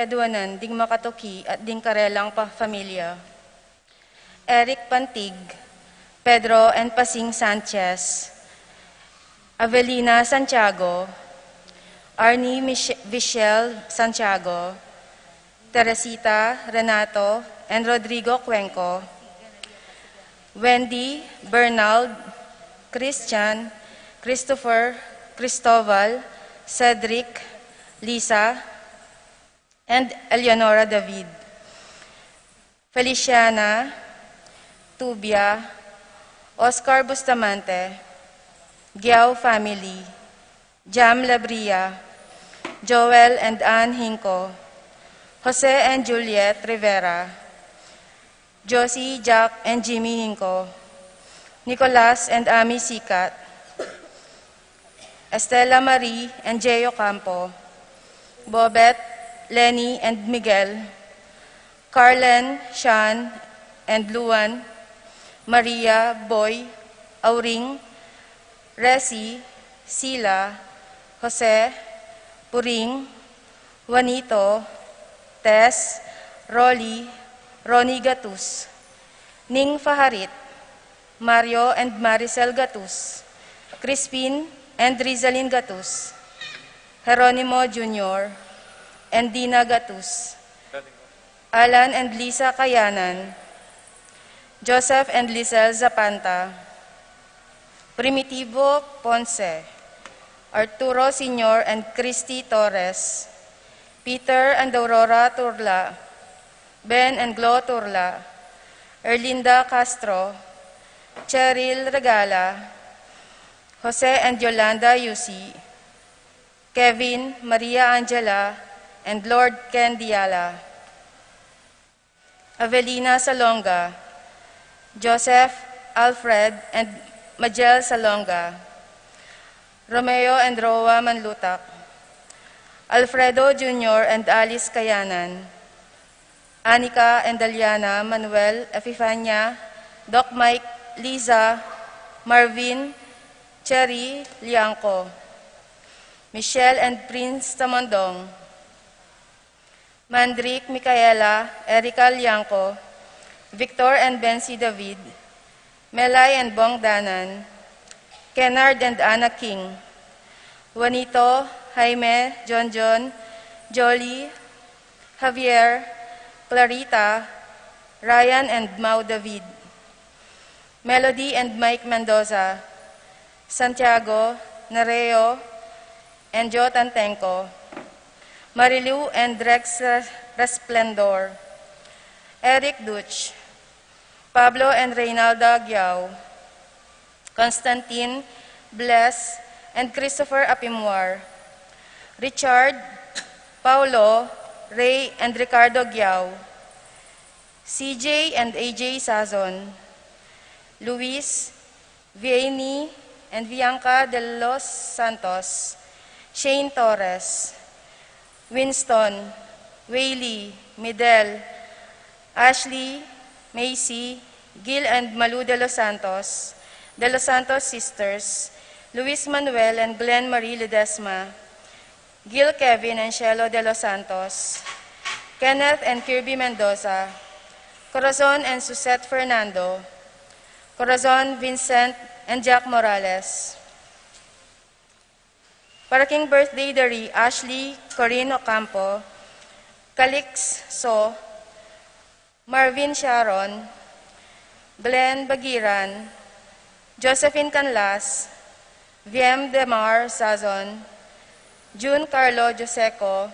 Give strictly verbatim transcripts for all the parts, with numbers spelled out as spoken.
Kayaduanan ding makatuki at ding karelang pa-, familia. Eric Pantig, Pedro and Pasing Sanchez, Avelina Santiago, Arnie Mich-, Vichelle Santiago, Teresita, Renato, and Rodrigo Cuenco, Wendy, Bernald, Christian, Christopher, Cristobal, Cedric, Lisa, and Eleonora David. Feliciana, Tubia, Oscar Bustamante, Giao family, Jam Labria, Joel and Ann Hinco, Jose and Juliet Rivera, Josie, Jack and Jimmy Hinco, Nicolas and Ami Sikat, Estela Marie and Jay Ocampo, Bobet, Lenny and Miguel, Carlen, Sean and Luan, Maria, Boy, Auring, Resi, Sila, Jose, Puring, Juanito, Tess, Rolly, Ronnie Gatus, Ning Faharit, Mario and Maricel Gatus, Crispin and Rizalin Gatus, Jeronimo Junior and Dina Gatus, Alan and Lisa Kayanan, Joseph and Lisel Zapanta, Primitivo Ponce, Arturo Senior and Christy Torres, Peter and Aurora Turla, Ben and Glo Turla, Erlinda Castro, Cheryl Regala, Jose and Yolanda Yusi, Kevin, Maria Angela, and Lord Ken Diala, Avelina Salonga, Joseph, Alfred, and Majel Salonga, Romeo and Roa Manlutak, Alfredo Junior and Alice Kayanan, Anika and Aliana, Manuel, Epifania, Doc Mike, Liza, Marvin, Cherry Liangco, Michelle and Prince Tamondong, Mandrick, Micaela, Erica Liangco, Victor and Bency David, Melay and Bong Danan, Kennard and Anna King, Juanito, Jaime, John John, Jolly, Javier, Clarita, Ryan and Mau David, Melody and Mike Mendoza, Santiago, Nereo, and Joe Tantenco, Marilu and Rex Resplendor, Eric Duch, Pablo and Reynalda Aguiao, Constantine, Bless, and Christopher Apimuar, Richard, Paulo, Ray, and Ricardo Aguiao, C J and A J Sazon, Luis, Vianney and Bianca de los Santos, Shane Torres, Winston, Whaley, Midel, Ashley, Macy, Gil and Malu de los Santos, de los Santos sisters, Luis Manuel and Glenn Marie Ledesma, Gil Kevin and Shelo de los Santos, Kenneth and Kirby Mendoza, Corazon and Suzette Fernando, Corazon, Vincent, and Jack Morales. Para king birthday deri Ashley Corinne Ocampo, Calix So, Marvin Sharon, Glenn Bagiran, Josephine Canlas, Wiem Demar Sazon, June Carlo Joseco,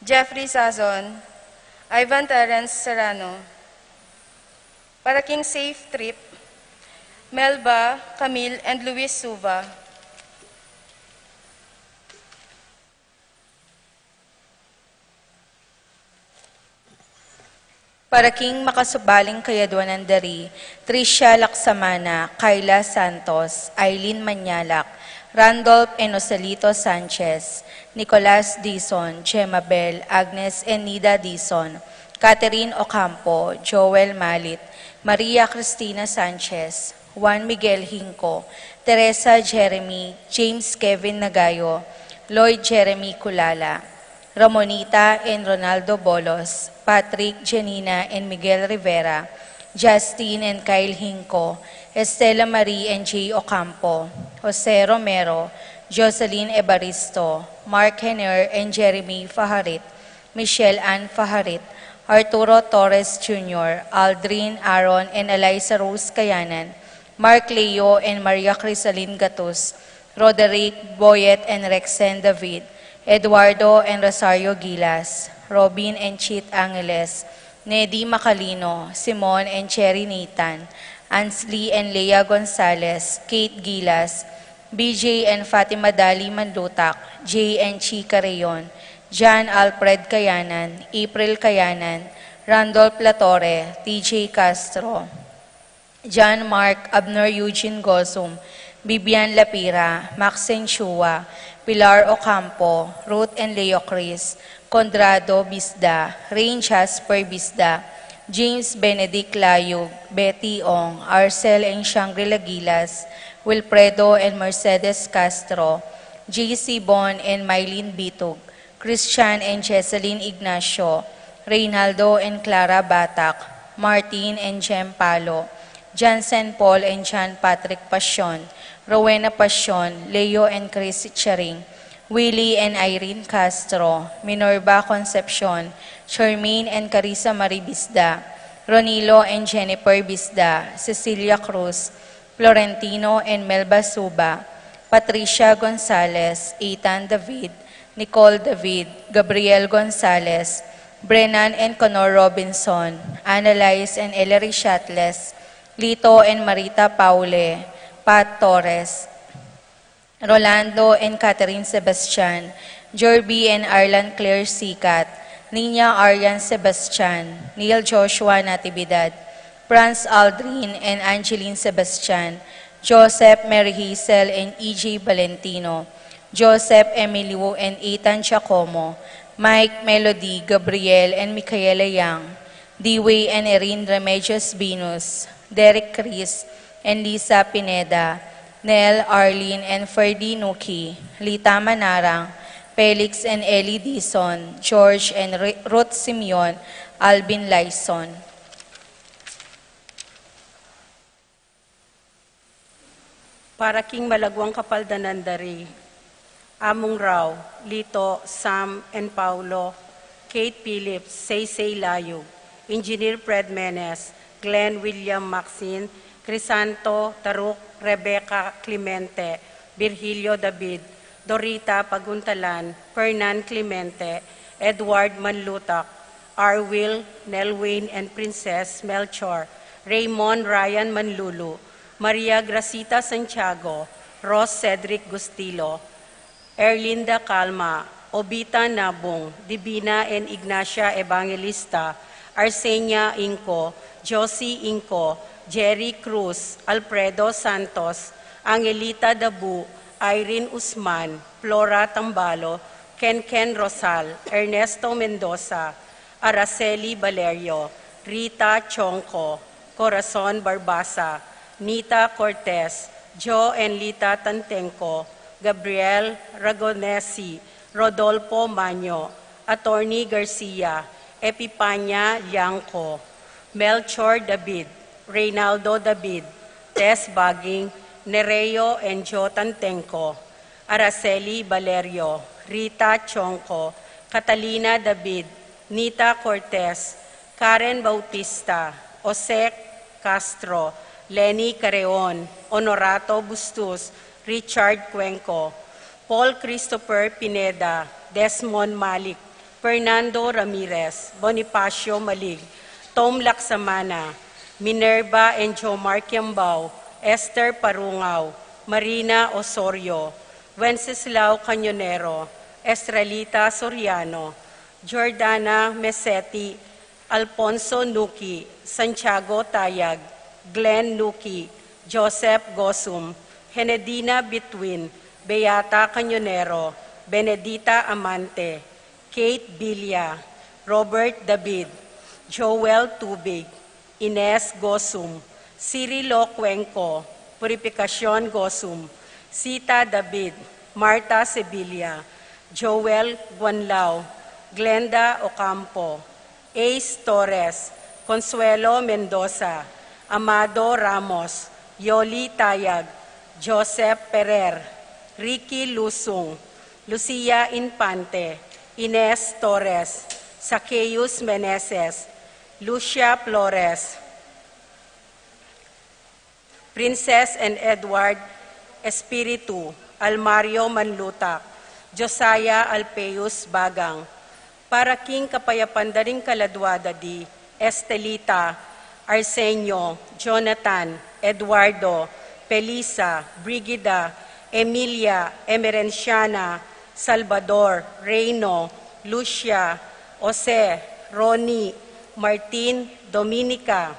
Jeffrey Sazon, Ivan Terence Serrano. Para king safe trip, Melba, Camille, and Luis Suva. Para king makasubaling kayaduanan deri, Tricia Laksamana, Kayla Santos, Aileen Manyalak, Randolph Enocelito Sanchez, Nicolas Dizon, Gemma Bell, Agnes Enida Dizon, Catherine Ocampo, Joel Malit, Maria Cristina Sanchez, Juan Miguel Hinco, Teresa Jeremy, James Kevin Nagayo, Lloyd Jeremy Culala, Ramonita and Ronaldo Bolos, Patrick, Janina, and Miguel Rivera, Justin and Kyle Hinco, Estela Marie and Jay Ocampo, Jose Romero, Jocelyn Evaristo, Mark Henner and Jeremy Fajarit, Michelle Ann Fajarit, Arturo Torres Junior, Aldrin Aaron and Eliza Rose Kayanan, Mark Leo and Maria Crisalin Gatus, Roderick, Boyet and Rexen David, Eduardo and Rosario Gilas, Robin and Chit Angeles, Nedi Macalino, Simon and Cherry Nathan, Ansley and Lea Gonzalez, Kate Gilas, B J and Fatima Dali Manlutak, Jay and Chi Carreon, John Alfred Kayanan, April Kayanan, Randolph Latore, T J Castro, John Mark, Abner Eugene Gozum, Bibian Lapira, Maxine Chua, Pilar Ocampo, Ruth and Leo Chris, Conrado Bisda, Rain Jasper Bisda, James Benedict Layug, Betty Ong, Arcel and Shangri-La Gilas, Wilfredo and Mercedes Castro, J C Bon and Mylene Bitug, Christian and Jesseline Ignacio, Reynaldo and Clara Batak, Martin and Jem Palo, Jansen Paul and John Patrick Pasion, Rowena Pasion, Leo and Chris Charing, Willie and Irene Castro, Minerva Concepcion, Charmaine and Carissa Marie Bisda, Ronilo and Jennifer Bisda, Cecilia Cruz, Florentino and Melba Suba, Patricia Gonzalez, Ethan David, Nicole David, Gabriel Gonzalez, Brennan and Connor Robinson, Annalise and Ellery Shatles, Lito and Marita Paule, Pat Torres, Rolando and Catherine Sebastian, Jorby and Arlan Claire Sicat, Nina Arian Sebastian, Neil Joshua Natividad, Franz Aldrin and Angeline Sebastian, Joseph, Mary Hazel and E J Valentino, Joseph, Emilio and Ethan Giacomo, Mike, Melody, Gabriel and Michaela Yang, Dewey and Erin Remedios Venus, Derek Chris and Lisa Pineda, Nel, Arlene and Ferdy Nuki, Lita Manarang, Felix and Ellie Dizon, George and Ri-, Ruth Simeon, Alvin Lyson. Para king malaguang kapaldanan da ri, Among Rau, Lito, Sam and Paulo, Kate Phillips, Saysay Layug, Engineer Fred Menes, Glenn William Maxine, Crisanto Taruk, Rebecca Clemente, Virgilio David, Dorita Paguntalan, Fernan Clemente, Edward Manlutak, Arwil, Nelwyn and Princess Melchor, Raymond Ryan Manlulu, Maria Gracita Santiago, Ross Cedric Gustilo, Erlinda Calma, Obita Nabung, Divina and Ignacia Evangelista, Arsenia Inco, Josie Inco, Jerry Cruz, Alfredo Santos, Angelita Dabu, Irene Usman, Flora Tambalo, Kenken Rosal, Ernesto Mendoza, Araceli Valerio, Rita Chonco, Corazon Barbaza, Nita Cortez, Jo and Lita Tantenco, Gabriel Ragonesi, Rodolfo Maño, Attorney Garcia, Epipania Liangco, Melchor David, Reynaldo David, Tess Baging, Nereo and Jo Tantenco, Araceli Valerio, Rita Chonco, Catalina David, Nita Cortez, Karen Bautista, Jose Castro, Lenny Careon, Honorato Bustos, Richard Cuenco, Paul Christopher Pineda, Desmond Malik, Fernando Ramirez, Bonifacio Malig, Tom Laksamana, Minerva and Jomar Kiambao, Esther Parungao, Marina Osorio, Wenceslao Cañonero, Estrelita Soriano, Jordana Meseti, Alfonso Nuki, Santiago Tayag, Glenn Nuki, Joseph Gosum, Henedina Bitwin, Beata Cañonero, Benedita Amante, Kate Villa, Robert David, Joel Tubig, Ines Gosum, Cirilo Cuenco, Purificacion Gosum, Sita David, Martha Sevilla, Joel Guanlao, Glenda Ocampo, Ace Torres, Consuelo Mendoza, Amado Ramos, Yoli Tayag, Joseph Perer, Ricky Lusung, Lucia Infante, Ines Torres, Zacchaeus Meneses, Lucia Flores, Princess and Edward Espiritu, Almario Manlutak, Josiah Alpheus Bagang, para king kapayapan da ring kaladua da di Estelita, Arsenio, Jonathan, Eduardo, Felisa, Brigida, Emilia, Emerenciana, Salvador, Reino, Lucia, Jose, Ronnie, Martin, Dominica,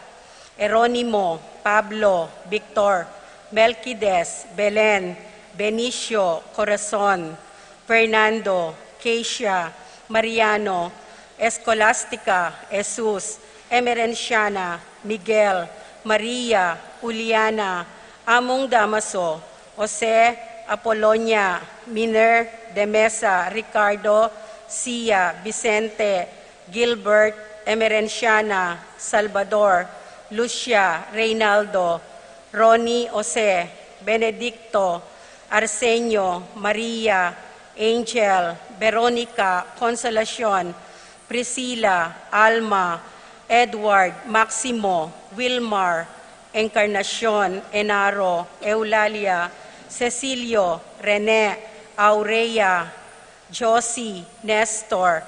Eronimo, Pablo, Victor, Melquides, Belen, Benicio, Corazon, Fernando, Keisha, Mariano, Escolastica, Jesus, Emerenciana, Miguel, Maria, Juliana, Among Damaso, Jose, Apolonia, Miner, Demesa, Ricardo, Sia, Vicente, Gilbert, Emerenciana, Salvador, Lucia, Reynaldo, Ronnie, Jose, Benedicto, Arsenio, Maria, Angel, Veronica, Consolacion, Priscila, Alma, Edward, Maximo, Wilmar, Encarnacion, Enaro, Eulalia, Cecilio, Rene, Aurea, Josie, Nestor,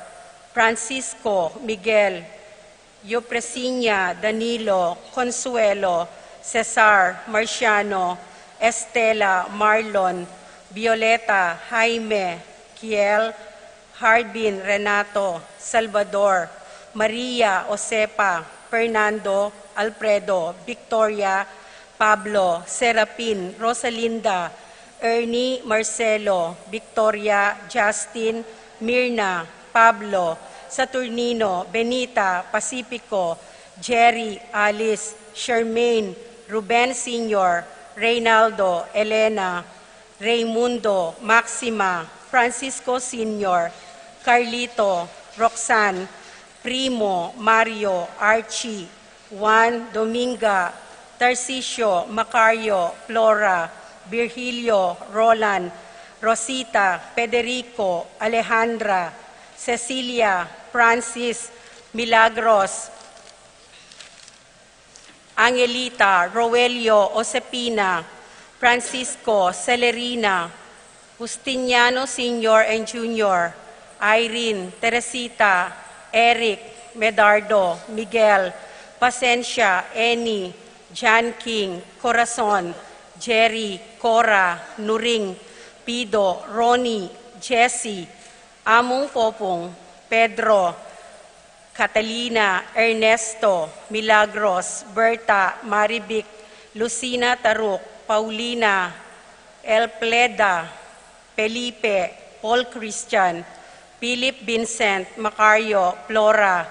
Francisco, Miguel, Eupresinia, Danilo, Consuelo, Cesar, Marciano, Estela, Marlon, Violeta, Jaime, Kiel, Harbin, Renato, Salvador, Maria, Josefa, Fernando, Alfredo, Victoria, Pablo, Serapin, Rosalinda, Ernie, Marcelo, Victoria, Justin, Mirna, Pablo, Saturnino, Benita, Pacifico, Jerry, Alice, Charmaine, Ruben Senior, Reynaldo, Elena, Raymundo, Maxima, Francisco Senior, Carlito, Roxanne, Primo, Mario, Archie, Juan, Dominga, Tarcisio, Macario, Flora, Virgilio, Roland, Rosita, Federico, Alejandra, Cecilia, Francis, Milagros, Angelita, Roelio, Josefina, Francisco, Celerina, Justiniano Senior and Junior, Irene, Teresita, Eric, Medardo, Miguel, Pasensia, Eni, John King, Corazon, Jerry, Cora, Nuring, Pido, Ronnie, Jesse, Among Popong, Pedro, Catalina, Ernesto, Milagros, Berta, Marivic, Lucina, Taruk, Paulina, Elpleda, Felipe, Paul Christian, Philip, Vincent, Macario, Flora,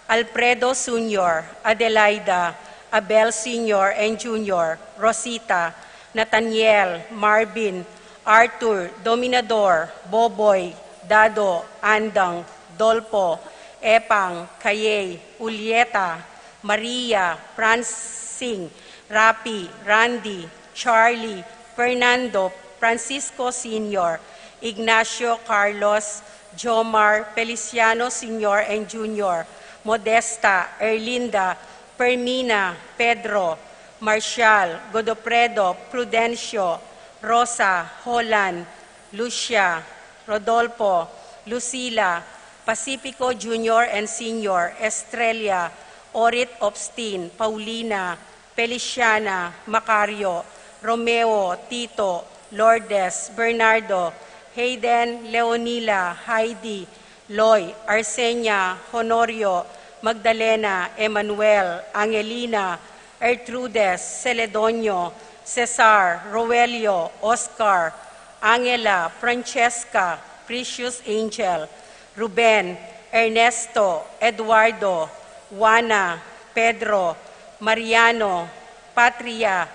Alfredo Senior, Adelaida, Abel Senior and Junior, Rosita, Nathaniel, Marvin, Arthur, Dominador, Boboy, Dado, Andang, Dolpo, Epang, Kayey, Julieta, Maria, Francine, Rapi, Randy, Charlie, Fernando, Francisco Senior, Ignacio, Carlos, Jomar, Feliciano Senior and Junior, Modesta, Erlinda, Fermina, Pedro, Marcial, Godofredo, Prudencio, Rosa, Holland, Lucia, Rodolfo, Lucila, Pacifico Junior and Senior, Estrella, Orit, Obstin, Paulina, Feliciana, Macario, Romeo, Tito, Lourdes, Bernardo, Hayden, Leonila, Heidi, Loy, Arsenia, Honorio, Magdalena, Emmanuel, Angelina, Ertrudes, Celedonio, Cesar, Roelio, Oscar, Angela, Francesca, Precious Angel, Ruben, Ernesto, Eduardo, Juana, Pedro, Mariano, Patria,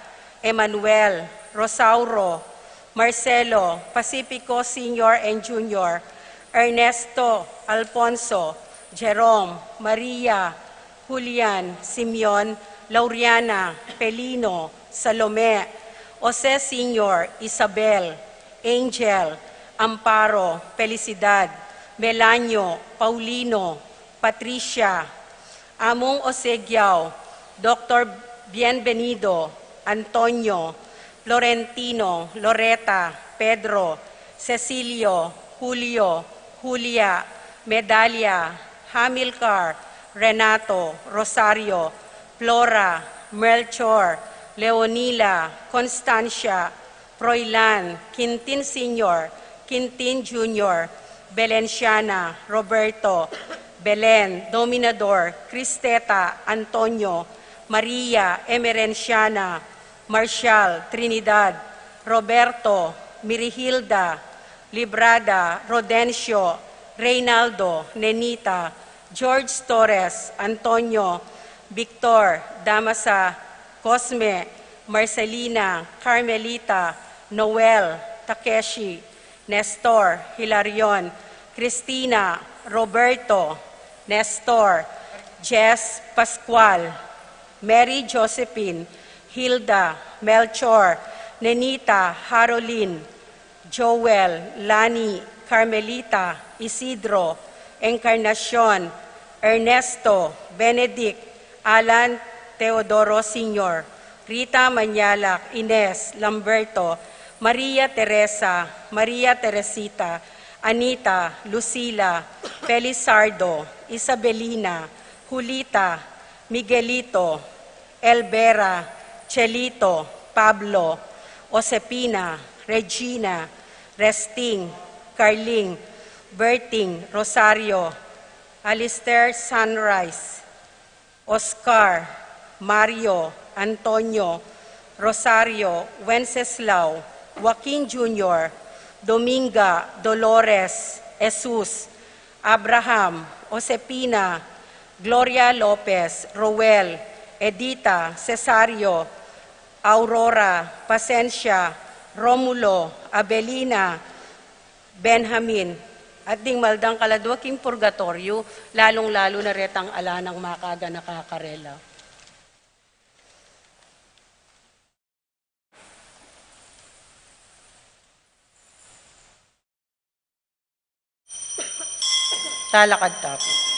Emmanuel, Rosauro, Marcelo, Pacifico Senior and Junior, Ernesto, Alfonso, Jerome, Maria, Julian, Simeon, Lauriana, Pelino, Salome, Jose Senior, Isabel, Angel, Amparo, Felicidad, Melanio, Paulino, Patricia, Among Osegiao, Doktor Bienvenido, Antonio, Florentino, Loreta, Pedro, Cecilio, Julio, Julia, Medalia, Hamilcar, Renato, Rosario, Flora, Melchor, Leonila, Constancia, Froilan, Quintin Senior, Quintin Junior, Belenciana, Roberto, Belen, Dominador, Cristeta, Antonio, Maria, Emerenciana, Marshall, Trinidad, Roberto, Mirihilda, Librada, Rodencio, Reynaldo, Nenita, George Torres, Antonio, Victor, Damasa, Cosme, Marcelina, Carmelita, Noel, Takeshi, Nestor, Hilarion, Cristina, Roberto, Nestor, Jess, Pascual, Mary Josephine, Hilda, Melchor, Nenita, Harolin, Joel, Lani, Carmelita, Isidro, Encarnacion, Ernesto, Benedict, Alan, Teodoro Senior, Rita, Mañalac, Ines, Lamberto, Maria Teresa, Maria Teresita, Anita, Lucila, Felizardo, Isabelina, Julita, Miguelito, Elvera, Chelito, Pablo, Josepina, Regina, Resting, Carling, Berting, Rosario, Alistair, Sunrise, Oscar, Mario, Antonio, Rosario, Wenceslao, Joaquin Junior, Dominga, Dolores, Jesus, Abraham, Josepina, Gloria Lopez, Roel, Edita, Cesario, Aurora, Pasencia, Romulo, Abelina, Benjamin, at ding maldang kaladwa king purgatoryo, lalung-lalu na retang ala nang makaganaka karela. Talakad tamu.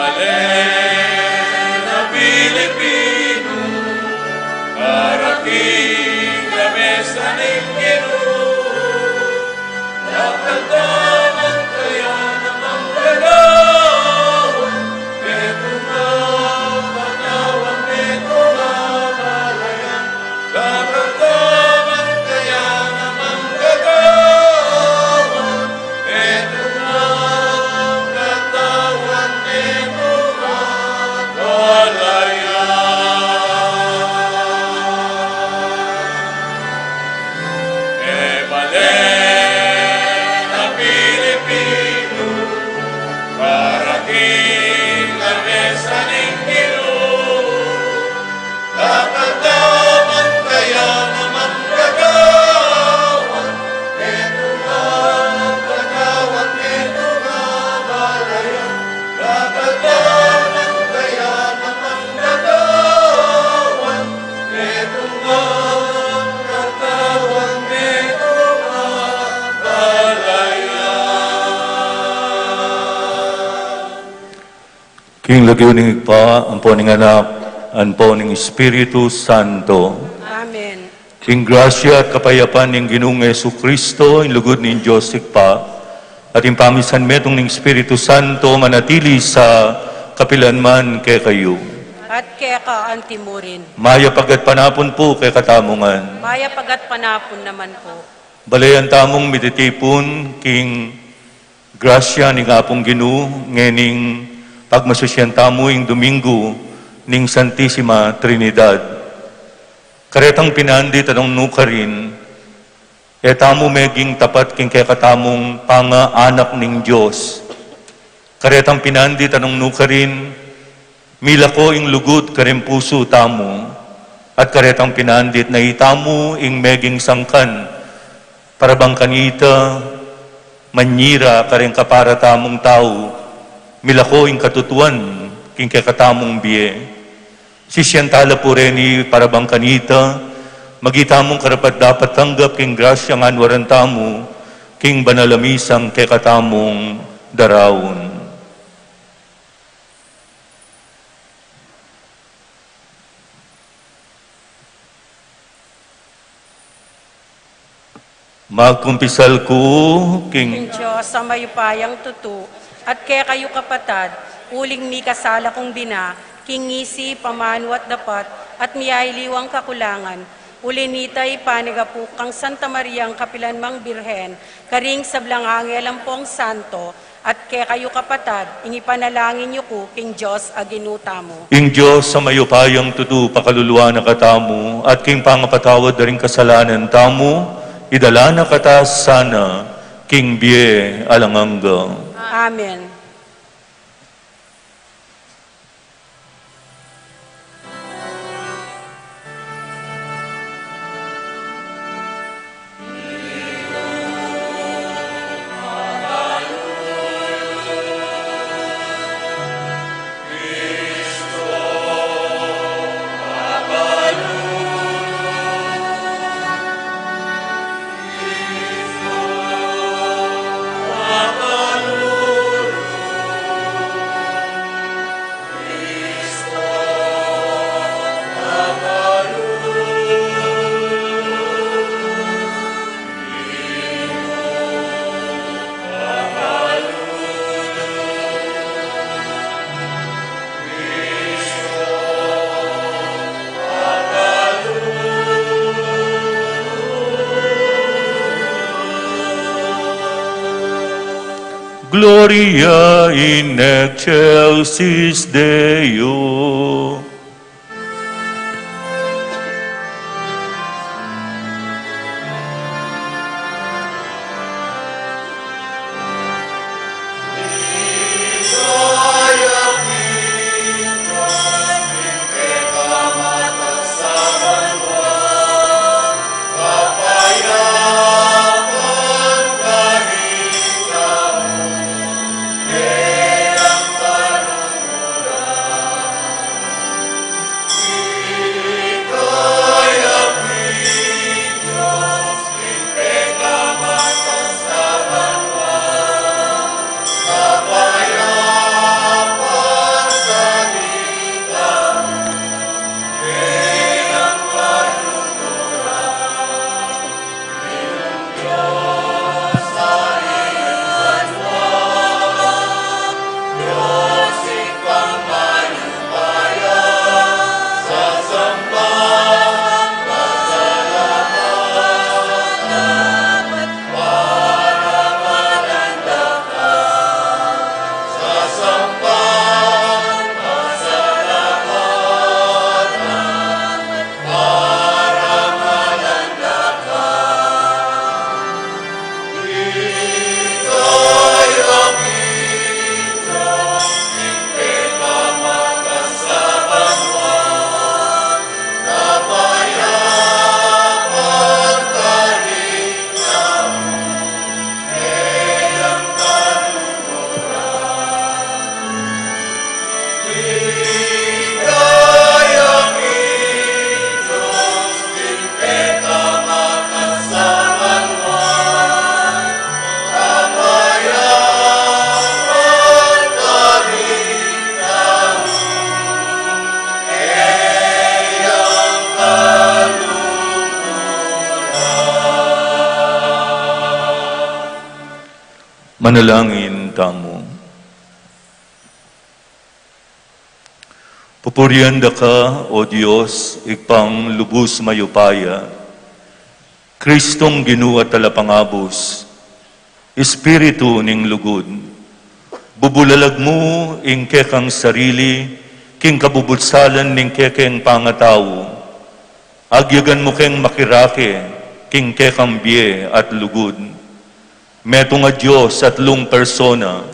Magdalena, Pilipinu, para king lamesa ning Ginu. Dapat damang kaya namang gagawan, metung a katawan, metung a balayan. Dapat damang kaya namang gagawan, metung a katawan, metung a balayan. E bale na Pilipinu, para king lamesa ning Ginu. Dapat damang kaya namang gagawan, metung a katawan, metung a balayan. Dapat damang kaya namang gagawan, metung a katawan, metung a balayan. King lagyu ning Ibpa, ampo ning Anak, ampo ning Espiritu Santo. Amen. Ing grasya at kapayapan ning Ginung Jesucristo, ing lugud ning Dios Ibpa, at ing pamisanmetung ning Espiritu Santo, manatili sa kapilan man kekayu. At keka antimurin. Mayap a gatpanapun pu kekatamu ngan. Mayap a gatpanapun naman pu. Balayan tamung mititipun king grasya ning Apung Ginu, ngening pagmasisian tamu ing Domingo ning Santisima Trinidad. Karetang pinandit a nung nukarin, e tamu meging tapat king kekatamung pangaanak ning Dios. Karetang pinandit a nung nukarin, milako ing lugud karing pusu tamu, at karetang pinandit na itamu ing meging sangkan, para bang kanita, manyira kareng kapara tamung tau, milako ing katutuan king kekatamung bie. Sisian tala pu reni para bang kanita, maging tamung karapat-dapat tanggap king grasya ngan waran tamu, king banal a misang kekatamung daraun. Magkumpisal ku king King Dios a mayupayang tutu, at kekayu kapatad, uling mikasala kung bina, king isip, amanu at dapat, at miyaliwang kakulangan, uli nita ipanagapu ku kang Santa Mariang kapilan mang Birhen, karing sablang anghel ampong santo, at kekayu kapatad, ing ipanalangin yu ku king Dios a Ginu tamu. Ing Dios a mayupayang tutu pakaluluan na katamu, at king pangapatawad da ring kasalanan tamu, idala na kata sana king bie alang angga. Amen. Gloria in excelsis Deo. Manalangin tamu. Pupurian da ka, O Dios, Ibpang lubus mayupaya, Kristong Ginu at Talapangabus, Espiritu ning lugud. Bubulalag mu ing kekang sarili king kabubutsalan ning kekeng pangatau. Agyagan mu keng makirake king kekang bie at lugud. Metung a Dios at lung persona,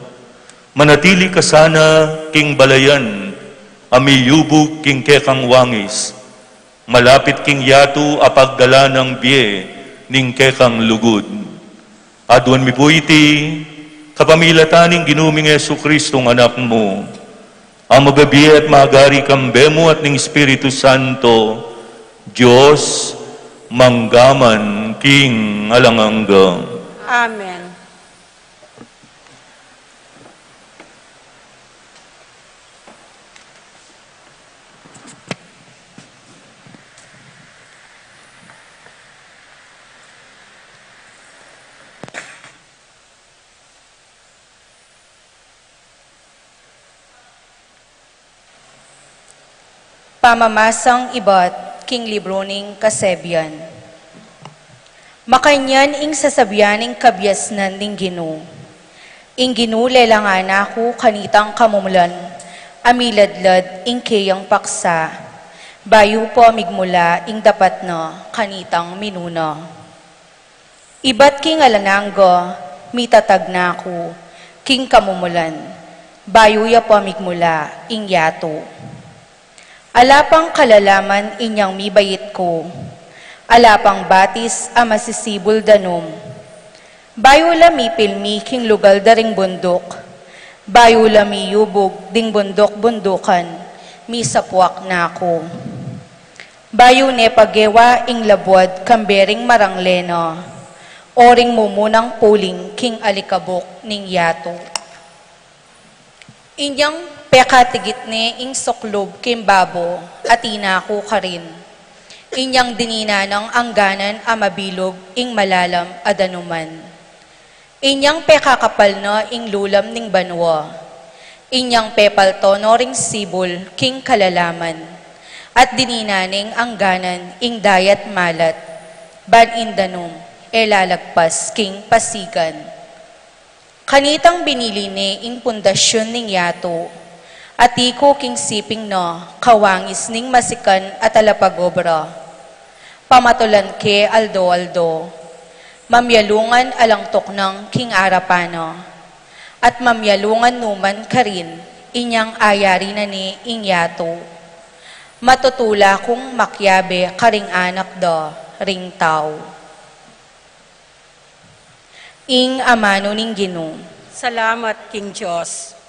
manatili ka sana king balayan a miyubug king kekang wangis, malapit king yatu a paggalanang bie ning kekang lugud. Aduan mi pu iti kapamilatan ning Ginu ming Jesucristo, Anak mu, a mabibie at magari kambe mu at ning Espiritu Santo, Dios, mangga man king alang angga. Amen. Pamamasang ibat king libru ning Kasebian. Makanyan ing sasabian ning kabiasnan ning Ginu. Ing Ginu lelangan na ku kanitang kamumulan a miladlad ing keyang paksa, bayu pa migmula ing dapat na kanitang minuna. Ibat king alang angga, mitatag na ku king kamumulan, bayu ya pa migmula ing yatu. Ala pang kalalaman inyang mibait ku, ala pang batis a masisibul danum. Bayu la mipilmi king lugal da ring bunduk, bayu la miyubug ding bunduk-bundukan, misapuak na ku. Bayu ne pagewa ing labuad kambe ring marangle na, o ring mumunang puling king alikabuk ning yatu. Inyang pekatigit ne ing suklub king babo, atin na ku karin. Inyang dinina nang angganan a mabilug ing malalam a danuman. Inyang pekakapal na ing lulam ning banua. Inyang pepalto no ring sibul king kalalaman. At dinina neng angganan ing dayat malat, ban ing danum e lalagpas king pasigan. Kanitang binili ne ing pundasyun ning yatu, atiku king siping na kawangis ning masikan a talapagobra. Pamatulan ke aldo-aldo, mamyalungan alang tuknang king arapan na, at mamyalungan nu man karin inyang ayari na ne ing yatu. Matutula kung makiabe karing anak da ring tau. Ing amanu ning Ginu. Salamat king Dios.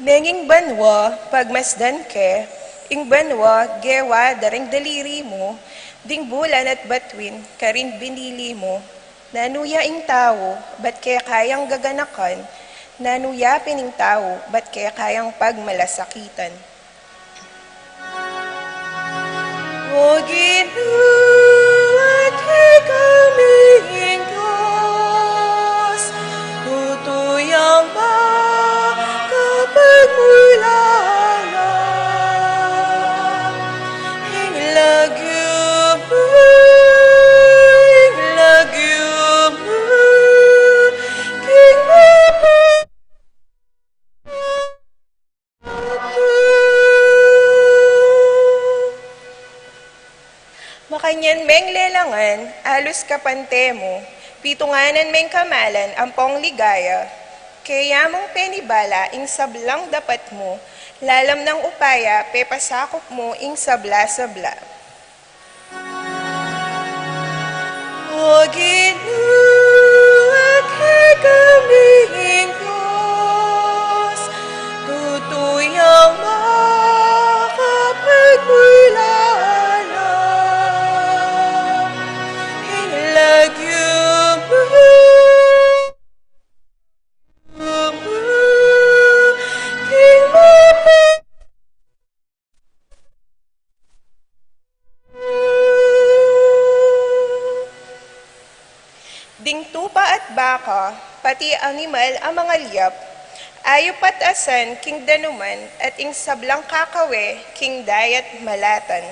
Deng ing banua, pagmasdan ke, ing banua, gewa da ring daliri mu, ding bulan at batuin, karin binili mu, nanu ya ing tau, ba't keka yang gaganakan, nanu ya pin ing tau, ba't keka yang pagmalasakitan. O Ginu, at kekami ing Dios, tutu yang makapagmulala. Ing lagyu mu, ing lagyu mu, king mapu- Makanyan meng lelangan, alus kapante mu, pitunganan meng kamalan ampong ligaya, keya mung penibala ing sablang dapat mu, lalam nang upaya pepasakup mu ing sabla-sabla. O Ginu, at kekami ing Dios, tutu yang makapagmulala. Ing lagyu mu, king mapu- Ding tupa at baka, pati animal a mangalyap, ayup at asan king danuman at ing sablang kakawe king dayat malatan.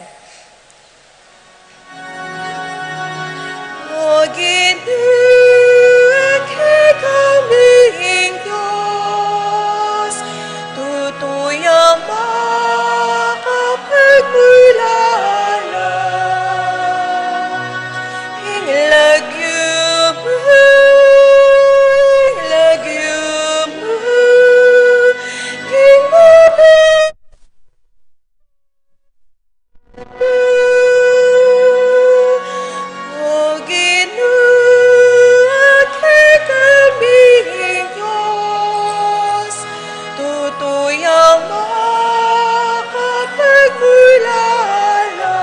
O Ginu, kekami ing Dios, tutu yang makapagmulala. Ing lagyu mu, ing lagyu mu, king mapu- O Ginu, at kekami ing Dios, tutu yang makapagmulala.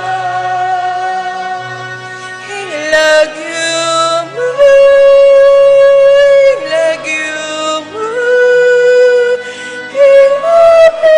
Ing lagyu mu, ing lagyu mu, king mapu-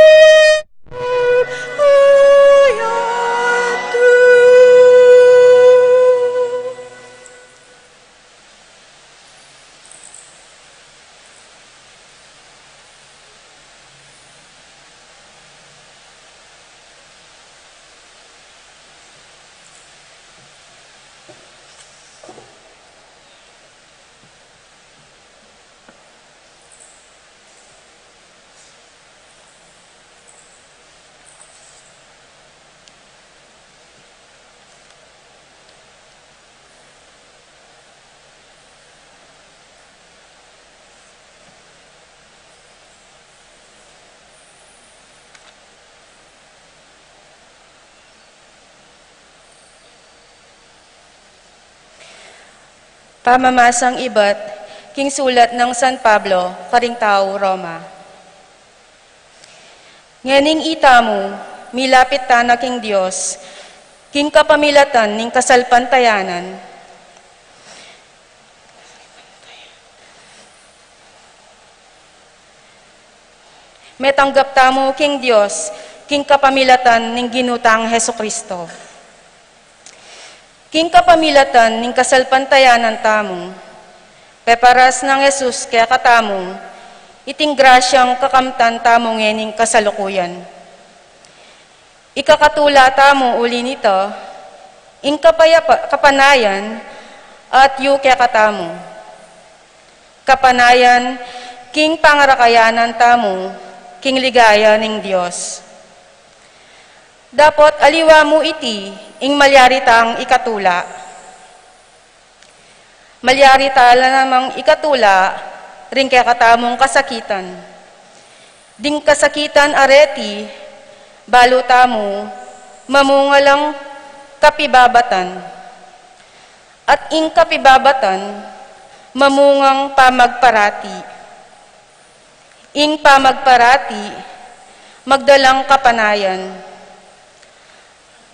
Pamamasang ibat king sulat nang San Pablo karing tau Roma. Ngening itamu, milapit tana king Dios, king kapamilatan ning kasalpantayanan. Metanggap tamu king Dios, king kapamilatan ning Ginu tang Jesucristo. King kapamilatan ning kasalpantayanan tamu, peparas nang Jesus kekatamu, iting grasyang kakamtan tamu ngening kasalukuyan. Ikakatula tamu uli nita, ing kapayapa-, kapanayan atyu kekatamu. Kapanayan king pangarakayanan tamu, king ligaya ning Dios. Dapot aliwa mu iti, ing malyari tang ikatula. Malyari ta la namang ikatula ring kekatamung kasakitan. Ding kasakitan a reti, balu tamu, mamunga lang kapibabatan. At ing kapibabatan, mamungang pamagparati. Ing pamagparati, magdalang kapanayan.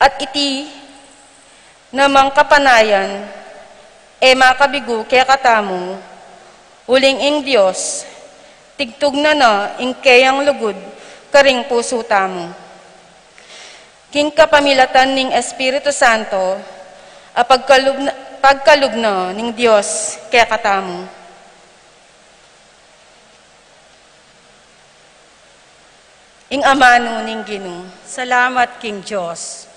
At iti namang kapanayan, e makabigu kekatamu, uling ing Dios, tigtugnan na ing keyang lugud karing pusu tamu. King kapamilatan ning Espiritu Santo, a pagkalub na, pagkalub na ning Dios kekatamu. Ing amanu ning Ginu. Salamat king Dios.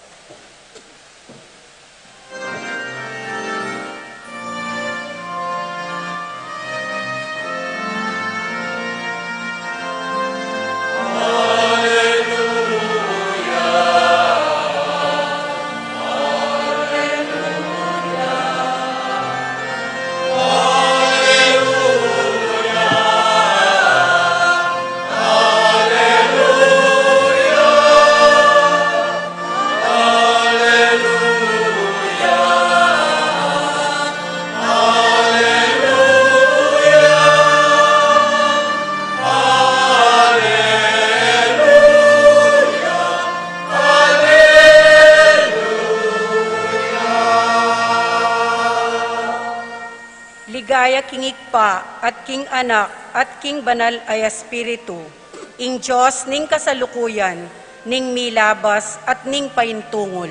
Ligaya king Ibpa, at king Anak, at king Banal a Espiritu, ing Dios ning kasalukuyan, ning milabas, at ning paintungul.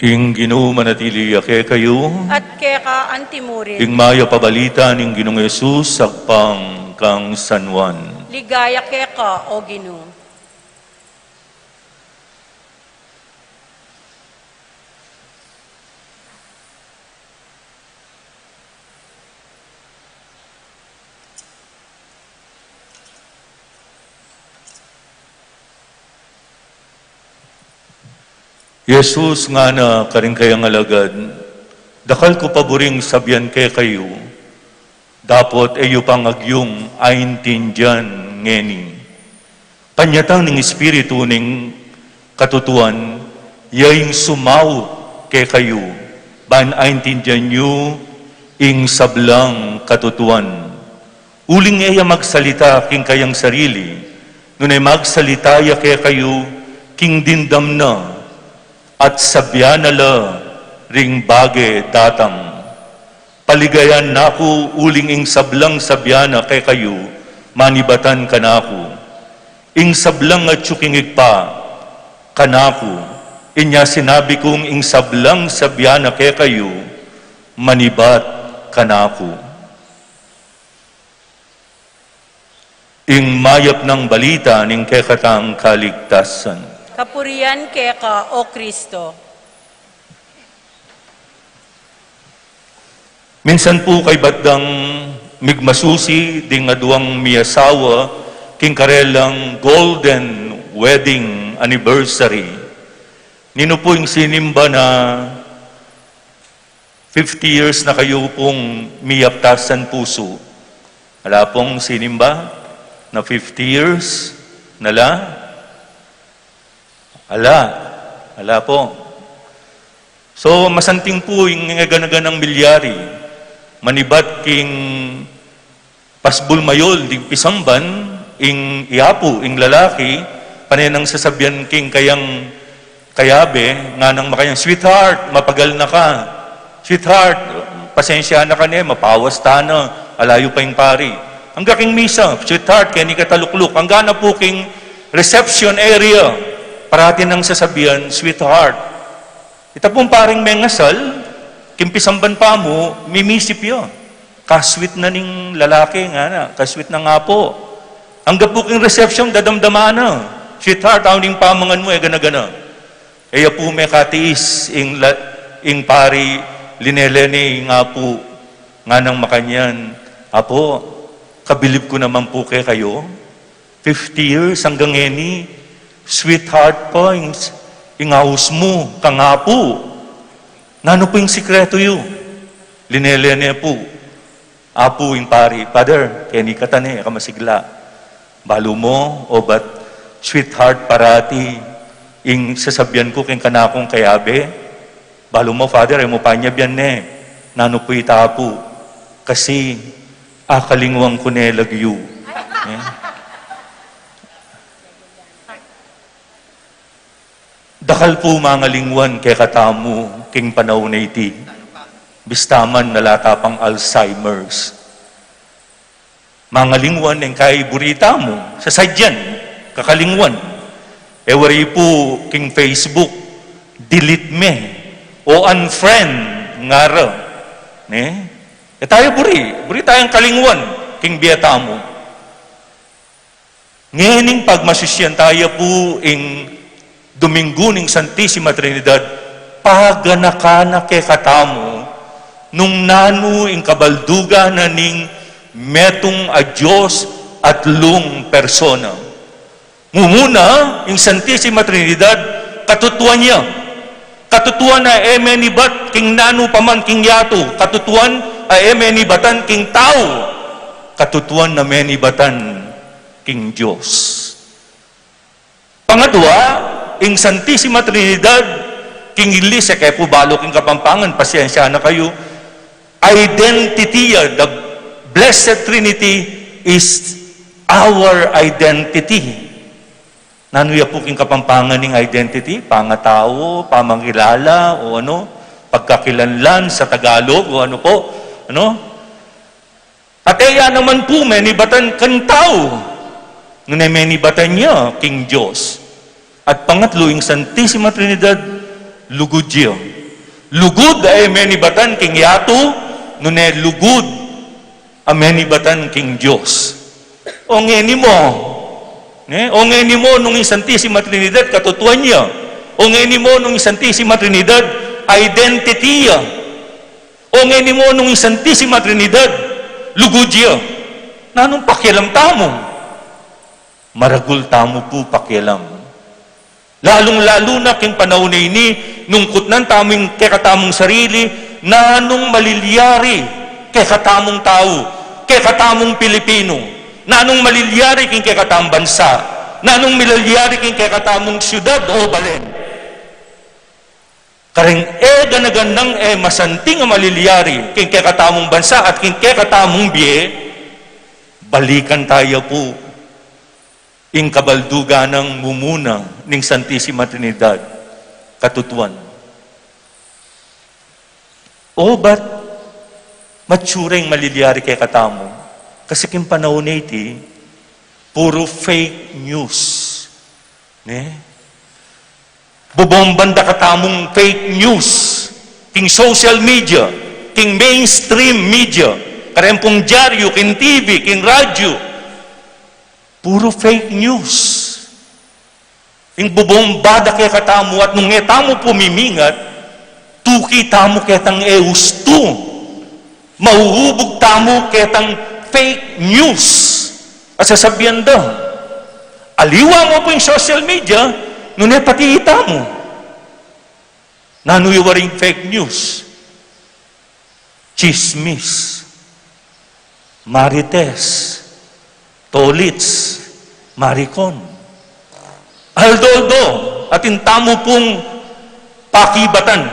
Ing Ginu manatili ya kekayu. At keka antimurin. Ing mayap a balita ning Ginung Jesus agpang kang San Juan. Ligaya keka, O Ginu. Jesus ngana karing kayang alagad, "Dakal ku pa buring sabian kekayu, dapot e yu pa ngan agyung aintindian ngeni. Panyatang ning Espiritu ning katutuan, ya ing sumaup kekayu, ban aintindian yu ing sablang katutuan. Uling e ya magsalita king kayang sarili, nune magsalita ya kekayu king dimdam na, at sabian na la ring bage datang. Paligayan na ku, uling ing sablang sabian na kekayu, manibatan kanaku. Ing sablang atyu king Ibpa, kanaku. Inya sinabi kung ing sablang sabian na kekayu, manibat kanaku." Ing mayap nang balita ning kekatang kaligtasan. Kapurian keka, O Kristo. Minsan pu kaybat dang migmasusi ding aduang miyasawa king karelang golden wedding anniversary. Ninu pu ing sinimba na fifty years na kayu pung miyaptasan pusu? Ala pung sinimba na fifty years na la? Ala. Ala pu. So, masanting pu ing gana-ganang milyari. Manibat king pasbul mayul ding pisamban, ing apu, ing lalaki, pane nang sasabian king kayang kayabe, nganang makayang, "Sweetheart, mapagal na ka. Sweetheart, pasensya na ka ne, mapawas ta na, alayu pa ing pari." Angga king misa, "Sweetheart, keni ka talukluk." Angga na pu king reception area, parati nang sasabian, "Sweetheart." Ita pung paring mengasal, King pisamban pa mu, mimisip ya. Ka-sweet na ning lalaki, ngana, ka-sweet na nga pu. Angga pu king reception, dadamdaman na. Sweetheart, anu ning pamangan mu, e gana-gana. E ya pu mekatiis ing la-, ing pari, linele ne ing apu, nganang makanyan, "Apu, kabilib ku naman pu kekayu. Fifty years anggang ngeni, sweetheart pa ing, ing aus mu kang apu. Nanu pu ing sikretu yu?" Linele ne pu. Apu ing pari, "Father, keni katan e, e ka masigla. Balu mu, obat sweetheart parati ing sasabian ku king kanakung kayabe. Balu mu, Father, e mu pa nyabian ne. Nanu pu ita, Apu? Kasi akalingwan ku ne lagyu." Eh? Dakal pu mangalingwan kekatamu king panaun a iti. Bista man ala ta pang Alzheimer's. Mangalingwan ing kayang buri tamu, sasadyan, kakalingwan. E wari pu king Facebook, delete me, o unfriend, ngara. Ne? E tayu buri, buri tayang kalingwan king bie tamu. Ngening pagmasusian taya pu ing Domingo ning Santisima Trinidad, paganakan na kekatamu nung nanu ing kabaldugan na ning metung a Dios atlung persona. Mumuna, ing Santisima Trinidad, katutuan ya. Katutuan a e menibat king nanu pa man king yatu, katutuan a e menibatan king tau, katutuan a menibatan king Dios. Pangadwa, ing Santisima Trinidad, king Ingles, e ke pu balu king Kapampangan, pasensya na kayu, identity ya, the Blessed Trinity is our identity. Nanu ya pu king Kapampangan ing identity? Pangatau, pamangilala, o ano, pagkakilanlan sa Tagalog, o ano pu, ano? At e ya naman pu menibatan kang tau, nune menibatan ya king Dios. At pangatlu, ing Santisima Trinidad, lugud ya. Lugud a e menibatan king yatu, nune lugud a menibatan king Dios. O ngeni mu, ne? O ngeni mu nung ing Santisima Trinidad katutuan ya. O ngeni mu nung ing Santisima Trinidad identity ya. O ngeni mu nung ing Santisima Trinidad lugud ya. Nanung pakialam tamu? Maragul tamu pu pakialam. Lalung-lalu na king panaun a ini, nung kutnan tamu ing kekatamung sarili, nanung malilyari kekatamung tau, kekatamung Pilipinu, nanung malilyari king kekatamung bansa, nanung malilyari king kekatamung syudad o balen. Kareng e gana-ganang e masanting a malilyari king kekatamung bansa at king kekatamung bie, balikan taya pu ing kabaldugan nang mumuna ning Santisima Trinidad, katutuan. O, ba't matsura ing malilyari kekatamu? Kasi king panaun a iti, puru fake news. Ne? Bubomban da katamung fake news king social media, king mainstream media, kareng pung dyaryu, king T V, king radyu. Puru fake news. Ing bubomba da kekatamu at nung e tamu pumimingat, tuki tamu ketang e ustu. Mauubug tamu ketang fake news. At sasabian da, aliwa mu pu ing social media, nune pati itamu. Nanu ya waring fake news? Tsismis, marites, tolits, marikon. Aldo-aldo, atin tamu pung pakibatan,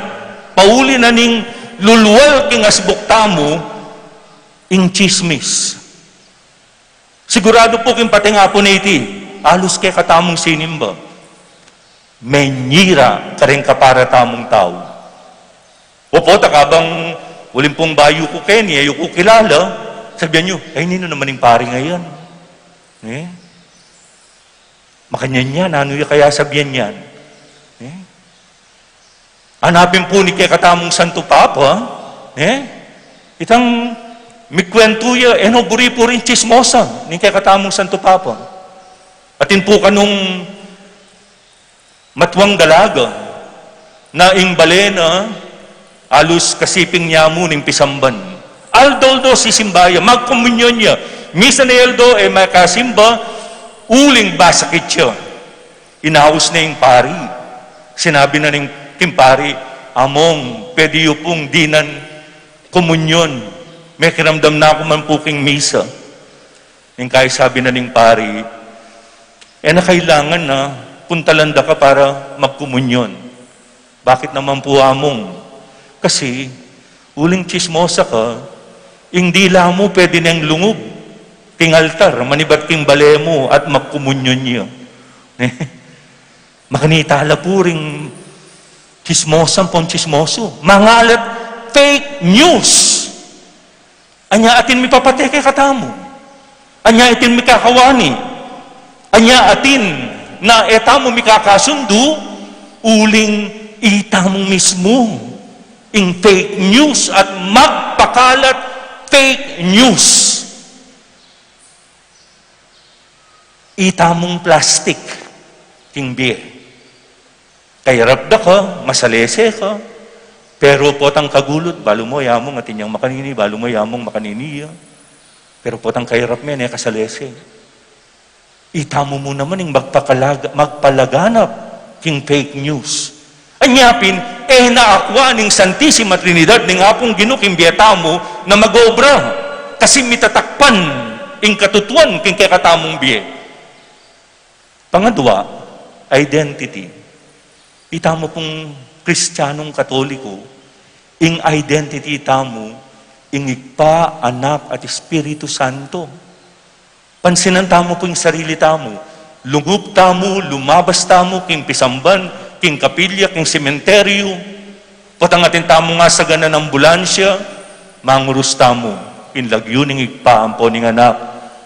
pauli na ning lulual king asbuk tamu, ing tsismis. Siguradu pu king patingapun a iti, alus kekatamung sinimba, menyira kareng kapara tamung tau. Opo, ta kabang uling pung bayu ku keni, e yu ku kilala, sabian yu, "Ay, ninu naman ing pari ngayan?" Eh? Makanyan yan, nanu ya kaya sabian yan? Eh? Anapin pu ning kekatamung Santo Papa, Eh? Itang mikwentu ya, e no buri pu ring tsismosa ning kekatamung Santo Papa. Atin pu kanung matuang dalaga na ing bale na alus kasiping nya mu ning pisamban. Aldo-aldo sisimba ya, magkomunyon ya. Misa ne aldo, e makasimba, uling basakit ya. Inaus ne ing pari. Sinabi na ning king pari, "Among, pwede yu pung dinan komunyon. Mekiramdam na ku man pu king misa." Ning kaya sabi na ning pari, "E na kailangan na puntalan da ka para magkomunyon." "Bakit naman pu, Among?" "Kasi, uling tsismosa ka, ing dila mu pwede neng lungub king altar, manibat king bale mu at magkomunyon yu." Makanita la pu ring tsismosa ampong tsismosu. Mangalat fake news. Anya atin mipapate kekatamu. Anya atin mikakawani. Anya atin na e tamu mikakasundu, uling itamu mismu ing fake news at magpakalat fake news. Itamung plastik king bie. Kairap da ka, masalese ka, pero potang kagulut, balu mu ya Among atin yang makanini, balu mu ya Among makanini ya. Pero potang kairap me, ne kasalese. Itamu mu naman ing magpakalaga-, magpalaganap king fake news. Anya pin, e na akua ning Santisima Trinidad ning Apung Ginu king bie tamu na mag-obra, kasi mitatakpan ing katutuan king kekatamung bie. Pangadua, identity. Itamu pung Kristianung Katoliko, ing identity tamu, ing Ibpa, Anak, at Espiritu Santo. Pansinan tamu pu ing sarili tamu. Lungub tamu, lumabas tamu king pisamban, king kapilya, king sementeryo. Potang atin tamung asaganan ambulansya, mangurus tamu king lagyu ning Ibpa, ampo ning Anak,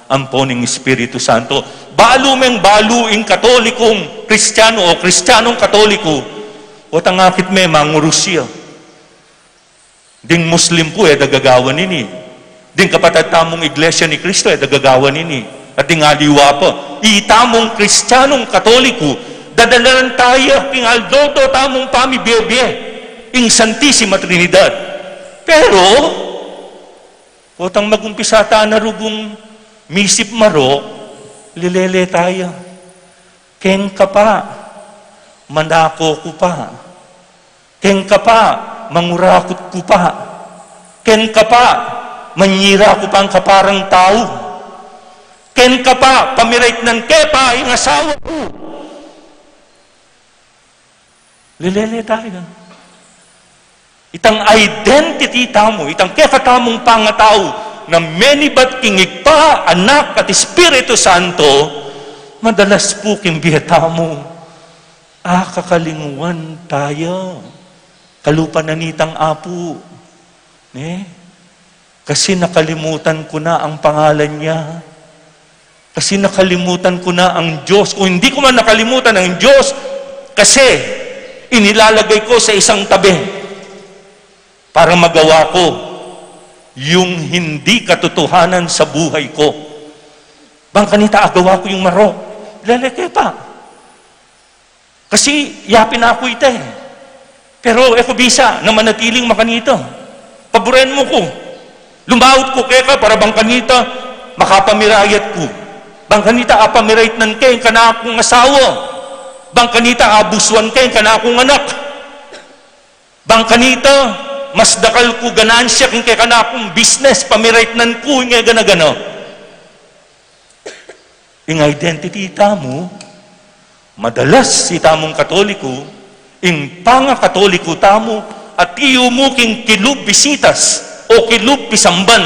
ampo ning Espiritu Santo. Balu meng balu ing Katolikong Kristiano o Kristianong Katoliko. Potang akit me, mangurus ya. Ding Muslim pu, e da gagawan ini. Ding kapatad tamung Iglesia ni Cristo, e da gagawan ini. At ding aliwa pa, itamung Kristianung Katoliko, dadalanan taya king aldo-aldo tamung pamibie-bie ing Santisima Trinidad. Pero, potang magumpisa ta na rugung misip marok, lilele taya. Keng ka pa, manako ku pa. Keng ka pa, mangurakut ku pa. Keng ka pa, manyira ku pang kaparang tau. Keng ka pa, pamiretnan ke pa ing asawa ku. Lilele taya. Itang identity tamu, itang kekatamung pangatau, na menibat king Ibpa, Anak, at Espiritu Santo, madalas pu king bie tamu, a, kakalingwan taya. Kalupa na nitang Apu. Ne? Kasi nakalimutan ku na ang pangalan niya. Kasi nakalimutan ku na ang Diyos. Kung hindi ko man nakalimutan ang Diyos, kasi inilalagay ko sa isang tabi para magawa ko yung hindi katotohanan sa buhay ko. Bang kanita agawa ku yung marok, lele ke pa. Kasi yapin na ku ita e. Pero e ku bisa na manatiling makanita. Paburen mu ku. Lumaut ku keka para bang kanita makapamirayat ku. Bang kanita apamiretnan ke ing kanakung asawa. Bang kanita abusuan ke ing kanakung anak. Bang kanita mas dakal ku ganansya king kekanakung business, pamiretnan ku ing e gana-gana. Ing identity tamu, madalas itamung Katoliko, ing pangakatoliko tamu, atiu mu king kilub bisitas o kilub pisamban.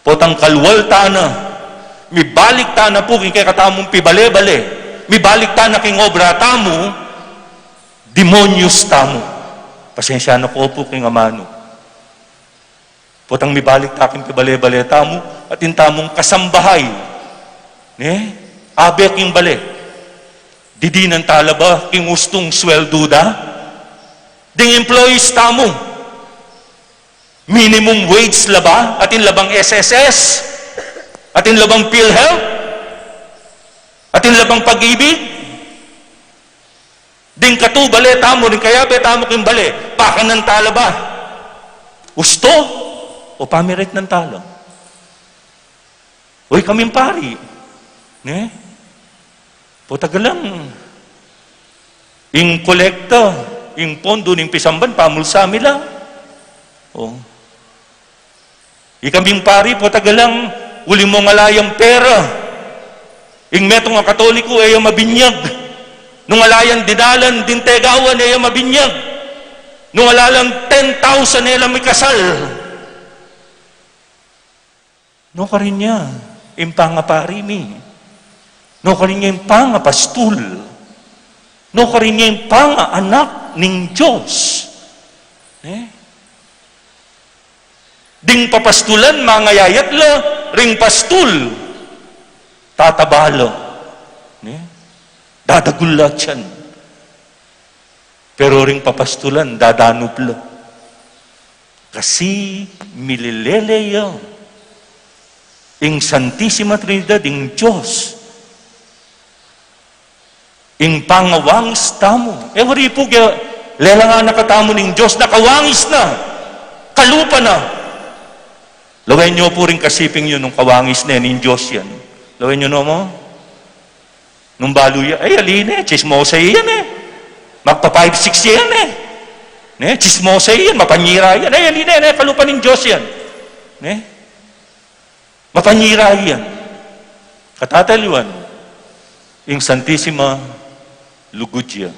Potang kalwal ta na, mibalik ta na pu king kekatamung pibale-bale, mibalik ta na king obra tamu, demonyos tamu. Pasensya na ku pu king amanu. Potang mibalik ta king pibale-bale tamu, atin tamung kasambahay. Ne? Abe king bale. Didinan ta la ba king ustung sweldu da? Ding employees tamu. Minimum wage la ba? Atin la bang S S S? Atin la bang PhilHealth? Atin la bang Pag-ibig? Ding katu bale tamu, ding kayabe tamu king bale, pakanan ta la ba? Ustu? O pamiretnan ta la? Uy, kaming pari, ne? Potagalang ing kolekta, ing pondo ning pisamban, pamulsa mi la. O. Ikaming pari, potagalang uli mung ala yang pera. Ing metung a Katoliko, e ya mabinyag. Nung ala yang dinalan ding tegawan, e ya mabinyag. Nung ala lang ten thousand, e la mikasal. Nukarin ya ing pangapari mi? Nukarin ya ing pangapastul? Nukarin ya ing pangaanak ning Dios? Ne? Ding papastulan, mangayayat la, ring pastul, tataba la. Ne? Dadagul la tiyan. Pero ring papastulan, dadanub la. Kasi milelele ya ing Santisima Trinidad, ing Dios. Ing pangawangis tamu. E wari pu, kaya lelangan na katamu ning Dios, nakawangis na. Kalupa na. Lawen yu pu ring kasiping yu nung kawangis ne ning Dios yan. Lawen yu no mu? Nung balu ya, ay, ali ne, tsismosa ya yan e. Magpa five six ya yan e. Ne, tsismosa ya yan, mapanyira yan. Ay, ali ne, ne, kalupa ning Dios yan. Ne? Mapanyira yan. Katataliwan, ing Santisima lugud ya.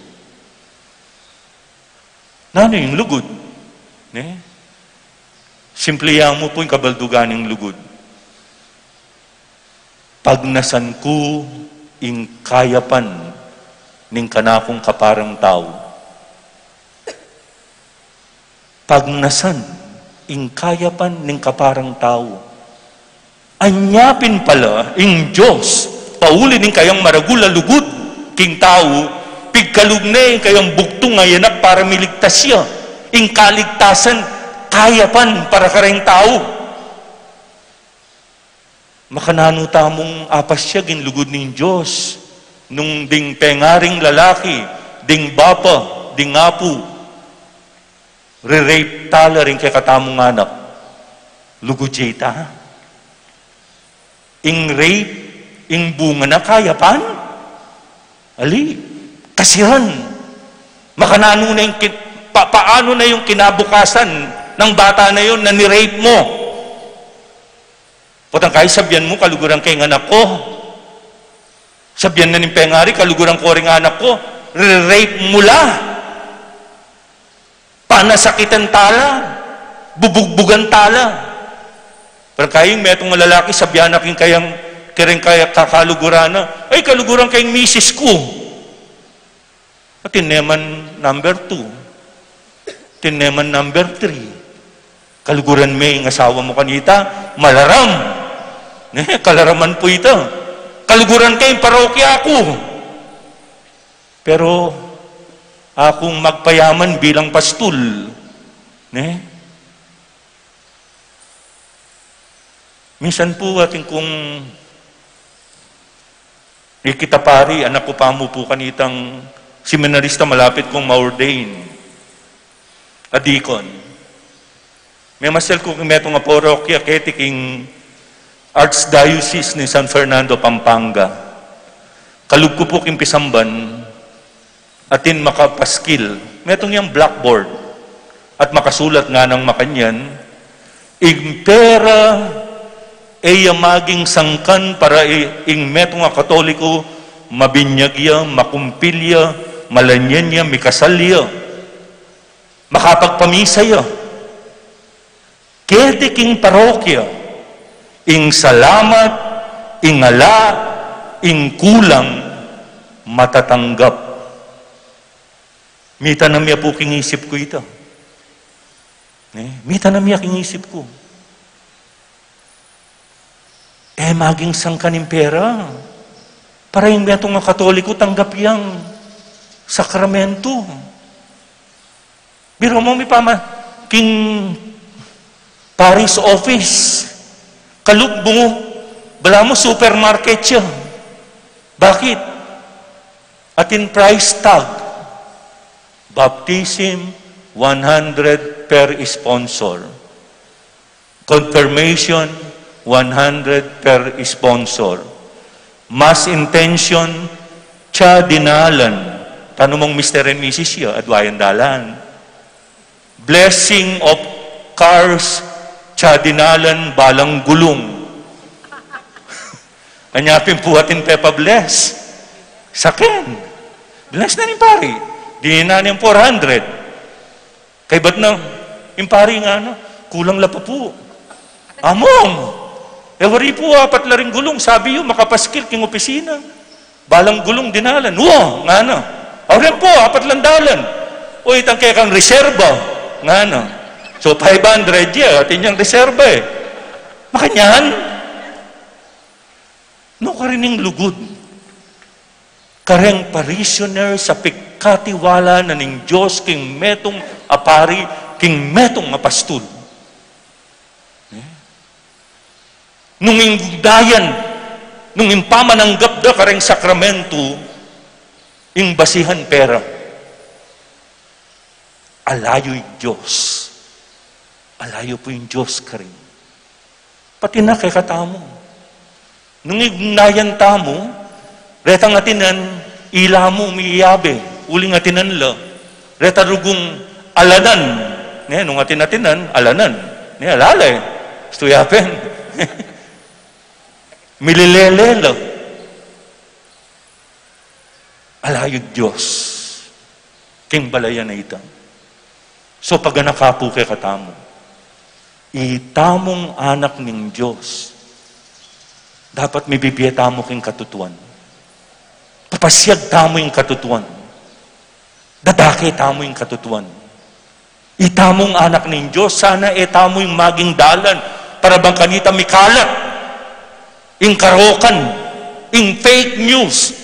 Nanu ing lugud? Ne? Simple ya mu pu ing kabaldugan ning lugud. Pagnasan ku ing kayapan ning kanakung kaparang tau. Pagnasan ing kayapan ning kaparang tau. Anya pin pala ing Dios, pauli ning kayang maragul a lugud king tau, pigkalub ne ing kayang bugtung a anak para miligtas ya. Ing kaligtasan, kayapan para kareng tau. Makananu tamung apasyag ing lugud ning Dios, nung ding pengaring lalaki, ding bapa, ding apu, re-rape tala ring kekatamung anak. Lugud ya ita? Ing rape, ing bunga na kayapan? Ali, kasiran. Makananu na ing kin-, pa-, paano na yung kinabukasan ng bata na yun na ni-rape mo? Potang kai, sabian mu, kaluguran ke ing anak ku. Sabian na ning pengari, kaluguran ku ring anak ku. Re-rape mu la. Panasakitan tala, bubugbugan tala. Pero kayang metung a lalaki, sabian na king kayang, kereng kaya kakaluguran na, ay, kaluguran ke ing misis ku. Atin ne man number two. Atin ne man number three. Kaluguran me ing asawa mu kanita, malaram. Ne, kalaraman pu ita. Kaluguran ke ing parokya ku. Pero akung magpayaman bilang pastul, ne? Minsan pu atin kung ikit a pari, anak ku pa mu pu kanitang seminarista, malapit kung ma-ordain a deacon. Memasal ku king metung a parokya keti king Archdiocese ning San Fernando, Pampanga. Kalub ku pu king pisamban, atin makapaskil, metung yang blackboard, at makasulat nganang makanyan, "Ing pera e ya maging sangkan para i-, ing metung a Katoliko mabinyag ya, makumpil ya, malanyan ya, mikasal ya, makapagpamisa ya." Keti king parokya, ing salamat, ing ala, ing kulang, matatanggap. Mitanam ya pu king isip ku ita. Ne? Mitanam ya king isip ku. E maging sangkan ing pera para ing metung a Katoliko tanggap yang sakramento. Biro mu, mipama-, king Parish office. Kalub mu, balamu supermarket ya. Bakit? Atin price tag. Baptism, one hundred per sponsor. Confirmation, one hundred per sponsor. Mass intention, tsa dinalan. Tanumung Mister and Missus ya, adwa yang dalan. Blessing of cars, tsa dinalan, balang gulung. Anya pin pu atin pepa-bless. Saken. Bless na ning pari. Dinan ne ing four hundred. Kaybat na, ing pari ngana, kulang la pa pu. Among! E wari pu, apat la ring gulung, sabi yu, makapaskil king opisina. Balang gulung dinalan. Wa! Ngana. Aureng pu, apat lang dalan. O, itang kekang reserba. Ngana. So, five hundred ya, atin yang reserba e. Makanyan? Nu karin ing lugud kareng parishioner sa pikatiwala na ning Dios king metung a pari, king metung a pastul? Nung ing dayan, nung ing pamananggap da kareng sakramento, ing basihan pera. Alayu ing Dios. Alayu pu ing Dios karin. Pati na kekatamu. Nung ignayan tamu, retang atinan, ila mu miyabe, uling atinan la. Reta rugung alanan. Ne, nung atin-atinan, alanan. Ne, alale. Stu yapen. Mililele la. Alayu Dios. King balayan a ita. So, paganaka pu kekatamu. Itamung anak ning Dios. Dapat mibibie tamu king katutuan. Papasiag tamu ing katutuan. Dadake tamu ing katutuan. Itamung anak ning Dios, sana e tamu ing maging dalan para bang kanita mikalat ing karokan, ing fake news.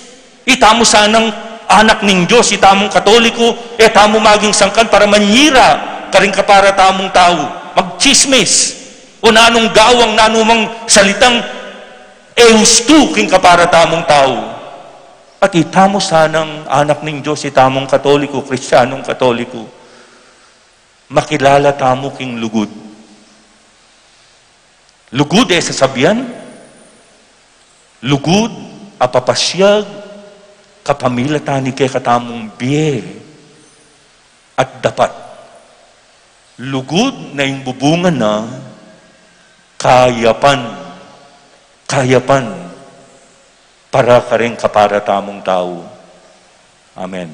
Itamu sanang anak ning Dios, itamung Katoliko, e tamu maging sangkan para manyira karing kapara tamung tau, magtsismis, o nanung gawang nanumang salitang e ustu king kapara tamung tau. At itamu sanang anak ning Dios, itamung Katoliko, Kristiyanung Katoliko, makilala tamu king lugud. Lugud e sasabian, lugud a papasiag kapamilatan ning kekatamung bie at dapat. Lugud na ing bubungan na kayapan, kayapan para karing kapara tamung tau. Amen.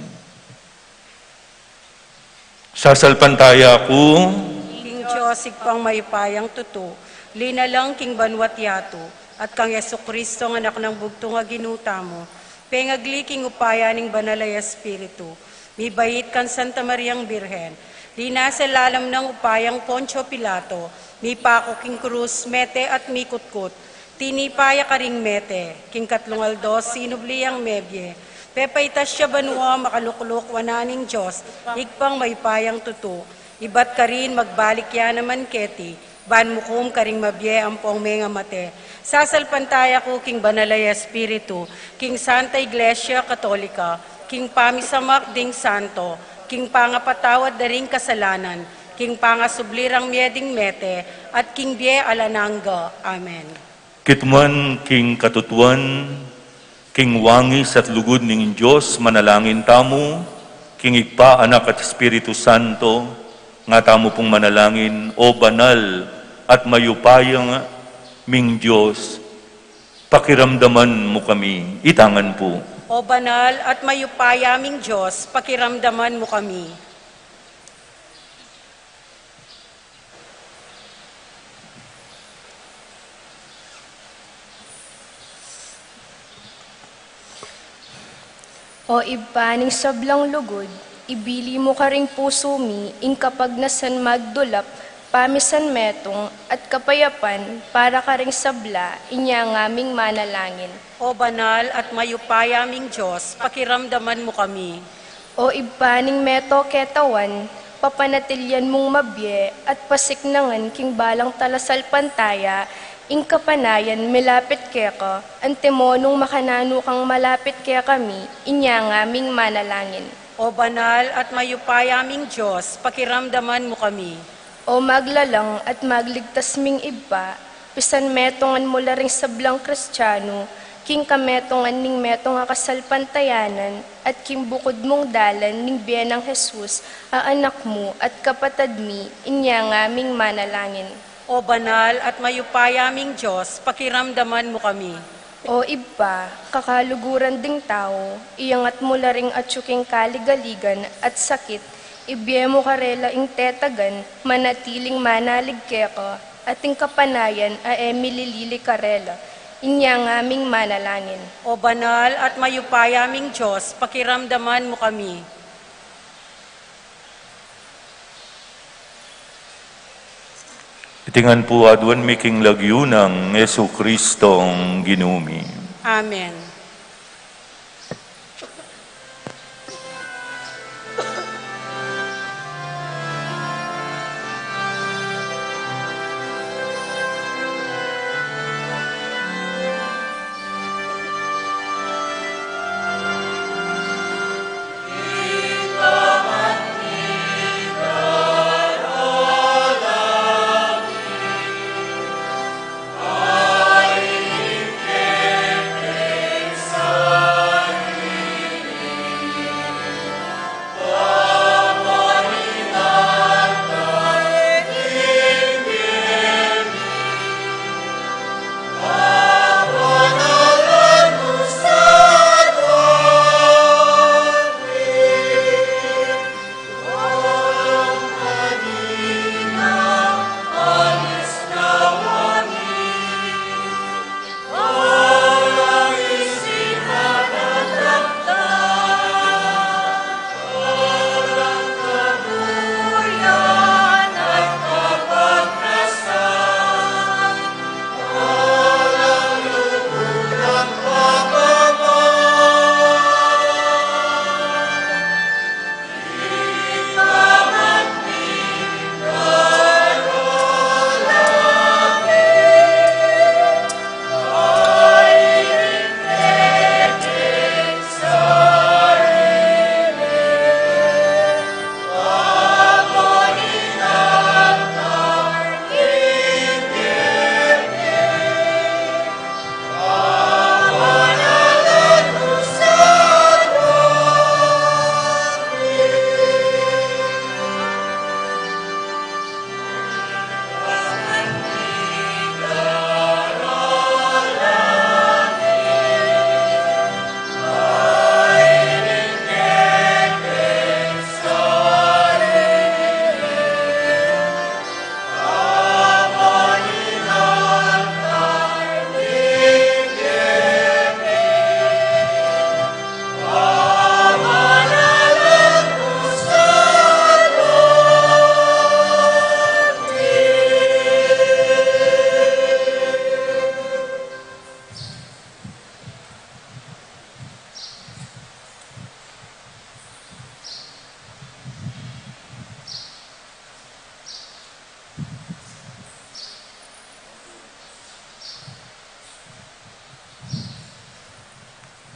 Sasalpantaya ku king Dios, Ibpang mayupayang tutu, linalang king banua't yatu, at kang Jesucristo, Anak nang bugtung a Ginu tamu, pengagli king upaya ning Banal a Espiritu, mibait kang Santa Mariang Birhen, linasa lalam nang upayang Poncio Pilato, mipaku king krus, mete at mikutkut, tinipa ya karing mete, king katlung aldo sinubli yang mebie, pepaitas ya banua, makalukluk wanan ning Dios, Ibpang mayupayang tutu, ibat karin magbalik ya naman keti, ban mukum karing mabie ampong mengamate. Sasalpantaya ku king Banal a Espiritu, king Santa Iglesia Katolika, king pamisamak ding santo, king pangapatawad da ring kasalanan, king pangasubli rang mie ding mete, at king bie alang angga. Amen. Kitmuan king katutuan, king wangis at lugud ning Dios, manalangin tamu, king Ibpa, Anak, at Espiritu Santo, nga tamu pung manalangin, O banal at mayupaya ming Dios, pakiramdaman mu kami. Itangan pu. O banal at mayupaya ming Dios, pakiramdaman mu kami. O Ibpa ning sablang lugud, ibili mu karing pusu mi ing kapagnasan magdulap, pamisan metung, at kapayapan para karing sabla, inya ngaming manalangin. O banal at mayupaya ming Dios, pakiramdaman mu kami. O Ibpa ning meto ketawan, Papanatilian mung mabie at pasiknangan king balang talasalpantaya ing kapanayan milapit keka, antimo nung makananu kang malapit kekami, inya ngaming manalangin. O banal at mayupaya ming Dios, pakiramdaman mu kami. O maglalang at magligtas ming Ibpa, pisan metungan mu la ring sablang Kristianu king kametungan ning metung a kasalpantayanan, at king bukud mung dalan ning bie nang Jesus a Anak mu at Kapatad mi, inya ngaming manalangin. O banal at mayupaya ming Dios, pakiramdaman mu kami. O Ibpa, kakaluguran ding tau, iyangat mu la ring atyu king kaligaligan at sakit, ibie mu karela ing tetagan, manatiling manalig keka, at ing kapanayan a e mililili karela, inya ngaming manalangin. O banal at mayupaya ming Dios, pakiramdaman mu kami. Iti ngan pu aduan mi king lagyu nang Jesucristong Ginu mi. Amen.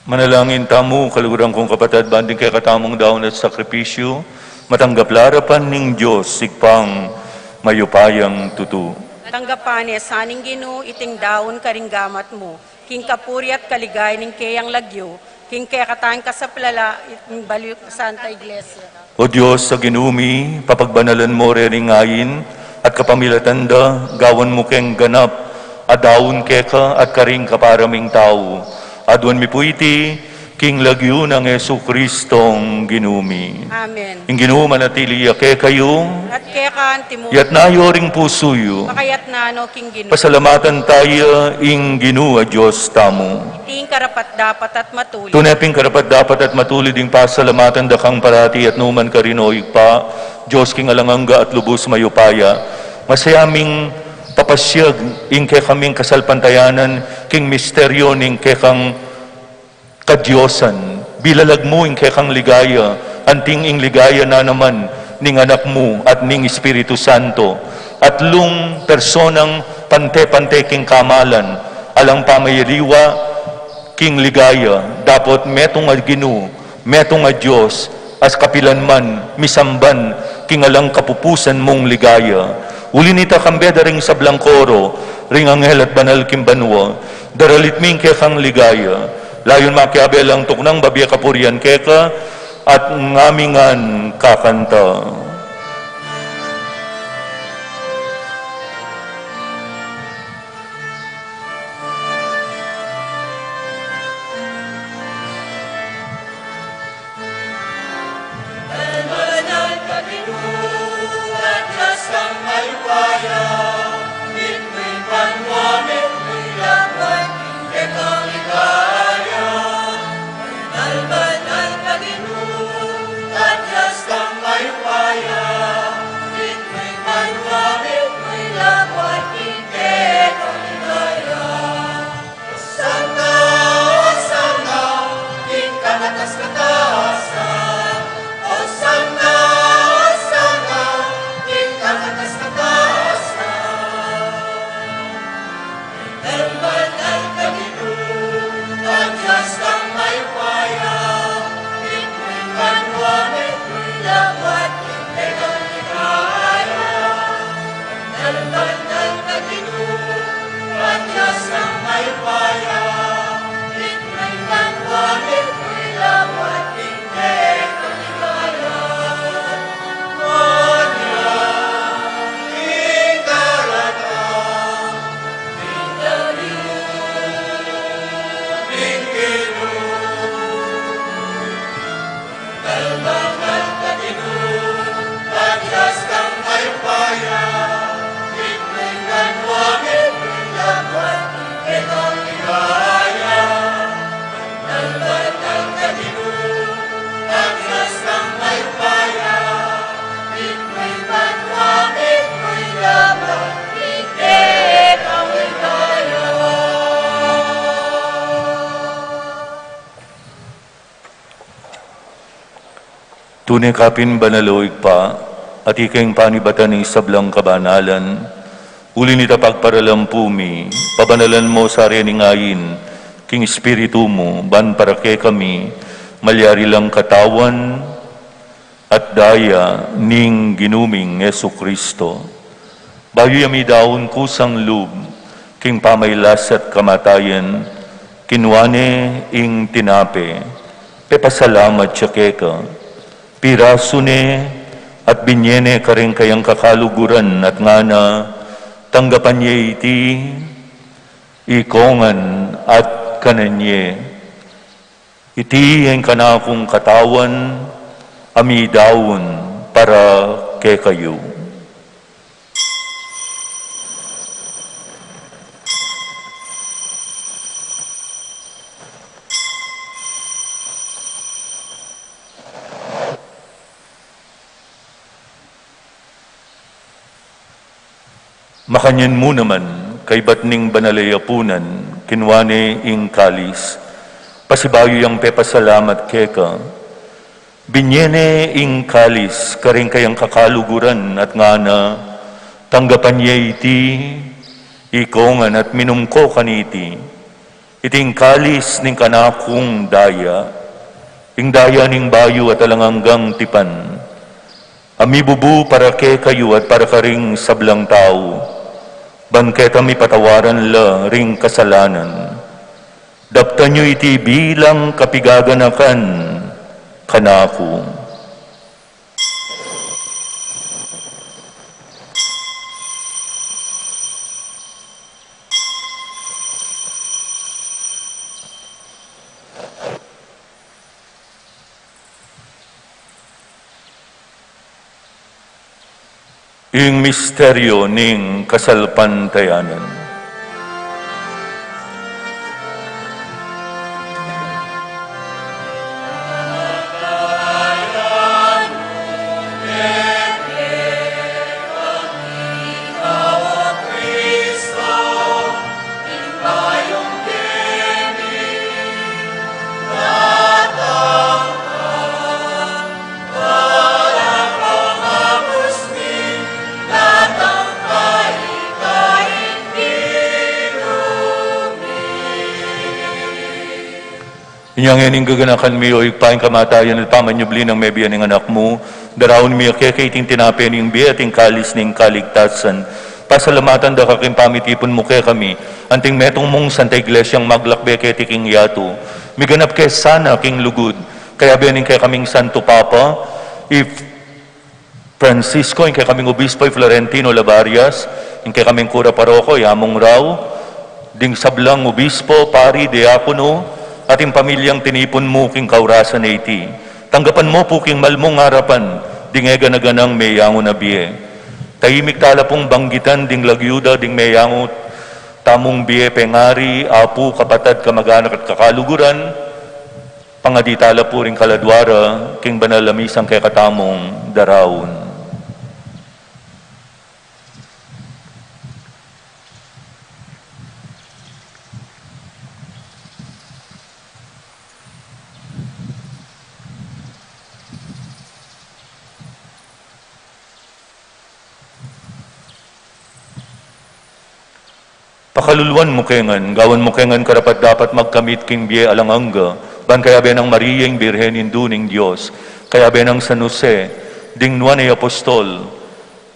Manalangin tamu, kaluguran kung kapatad, ban ding kekatamung daun at sakripisyu, matanggap la arapan ning Dios, Ibpang mayupayang tutu. Tanggapan ne sa ning Ginu iting daun karing gamat mu, king kapurian at kaligayan ning keyang lagyu, king kekatang kasaplalan ning baliwang Santa Iglesia. O Dios a Ginu mi, papagbanalan mu reng ain at kapamilatan da, gawan mu keng ganap a daun keka at karing kapara ming tau. Aduan mi pu iti king lagyu nang Jesucristong Ginu mi. Amen. Ing Ginu manatili ya kekayu. At keka antimu. Iyatas yu ring pusu yu. Pakayatnan no king Ginu. Pasalamatan taya ing Ginu a Dios tamu. Iti ing karapat-dapat at matulid. Tune pin karapat-dapat at matulid ing pasalamatan da kang parati at nukarin man, O Ibpa, Dios king alang angga at lubus mayupaya. Masaya ming papasiag ing kekaming kasalpantayanan king misteryu ning kekang kadiosan. Bilalag mu ing kekang ligaya, anting ing ligaya na naman ning Anak mu at ning Espiritu Santo, atlung personang pante-pante king kamalan, alang pamiyaliwa king ligaya, dapot metung a Ginu, metung a Dios, at kapilan man misamban king alang kapupusan mung ligaya. Uli nita, kambe da ring sablang koro, ring anghel at banal king banua, daralit mi ing kekang ligaya, layun makiabe lang tuknang babie kapurian keka, at ngamingan kakanta. Tune ka pin banal, o Ibpa, at ika ing panibatan ning sablang kabanalan. Uli nita pagparalampu mi, pabanalan mo sa rening ain king Espiritu mu, ban para kekami malyari lang katawan at daya ning Ginu ming Jesucristo. Bayu ya midaun kusang lub king pamailas at kamatayan, kinua ne ing tinape, pepasalamat ya keka, pirasu ne, at binye ne karing kayang kakaluguran at ngana, tanggapan ye iti, ikongan at kanan ye. Iti ing kanakung katawan a midaun para kekayu. Makanyan mu naman, kaibat ning banal a yapunan, kinua ne ing kalis, pasibayu yang pepasalamat keka, binye ne ing kalis karing kayang kakaluguran at ngana, tanggapan ye iti, ikongan at minum ko kaniti. Iti ing kalis ning kanakung daya, ing daya ning bayu at alang anggang tipan, a mibubu para kekayu at para karing sablang tau, ban keta mipatawaran la ring kasalanan. Daptan yu iti bilang kapigaganakan kanaku. Ing misteryo ning kasalpantayanan. Inya ngeni ing gaganakan mi, o Ibpa, ing kamatayan at pamanyubli nang mebie ning Anak mu, daraun mi keka iting tinape ning bie at ing kalis ning kaligtasan. Pasalamatan da ka king pamitipun mu kekami, anting metung mung Santa Iglesiang maglakbe keti king yatu. Miganap ke sana king lugud, kayabe ning kekaming Santo Papa, i Francisco, ing kekaming Obispo i Florentino Labarias, ing kekaming Kura Paroko i Among Rau, ding sablang obispo, pari, diakono, at ing pamilyang tinipun mu king kaurasan a iti. Tanggapan mu pu king malmung arapan ding e gana-ganang meyangu na bie. Tahimik tala pung banggitan ding lagyu da ding meyangu tamung bie, pengari, apu, kapatad, kamag-anak at kakaluguran, pangadi tala pu ring kaladua ra king banal a misang kekatamung daraun. Pakaluluan mu ke ngan, gawan mu ke ngan karapat-dapat magkamit king bie alang angga, ban kayabe nang Maria ing Birhen Indu ning Dios, kayabe nang San Jose, ding nuan a apostol,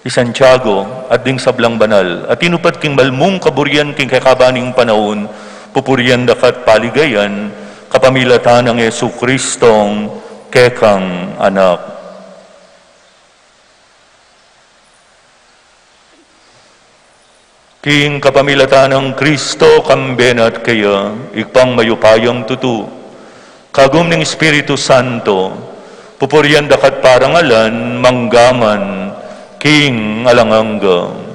i Santiago, at ding sablang banal, a tinupad king malmung kaburian king kekaba ning panaun, pupurian da ka at paligayan, kapamilatan nang Jesucristong kekang Anak. King kapamilatan nang Kristo, kambe na at keya, Ibpang mayupayang tutu, kagum ning Espiritu Santo, pupurian da ka at parangalan, mangga man king alang angga.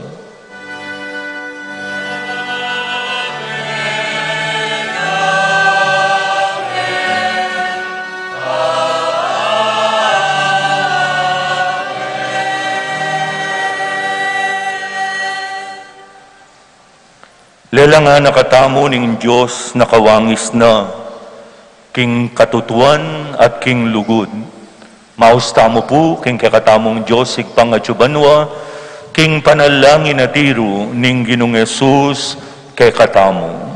Lelang anak katamu ning Dios, nakawangis na king katutuan at king lugud. Maus tamu pu king kekatamung Dios, Ibpang atsu banua, king panalangin a tiru ning Ginung Jesus kekatamu.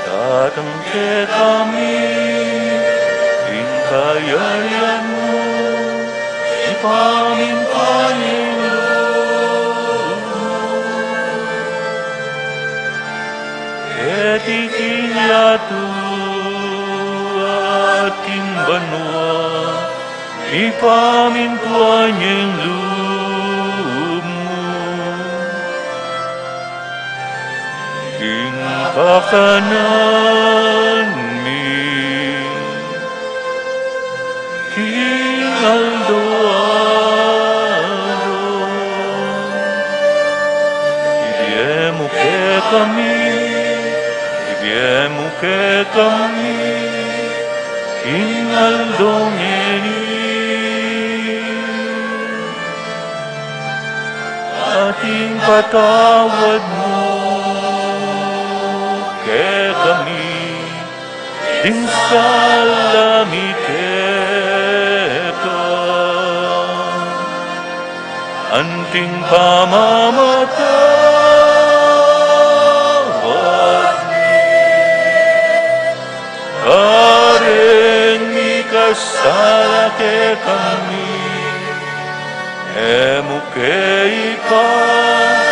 Datang kekami ing kayarian mu, ipamintuan ing lub mu keti king yatu at king banua. Ipamintuan ya ing lub mu king kakanan mi king aldo-aldo. Ibie mu kekami, ibie mu kekami king aldo ngeni. At ipatawad mu kekami ding sala mi keka, anting pamamatawad mi kareng mikasala kekami. E mu ke ipaisaul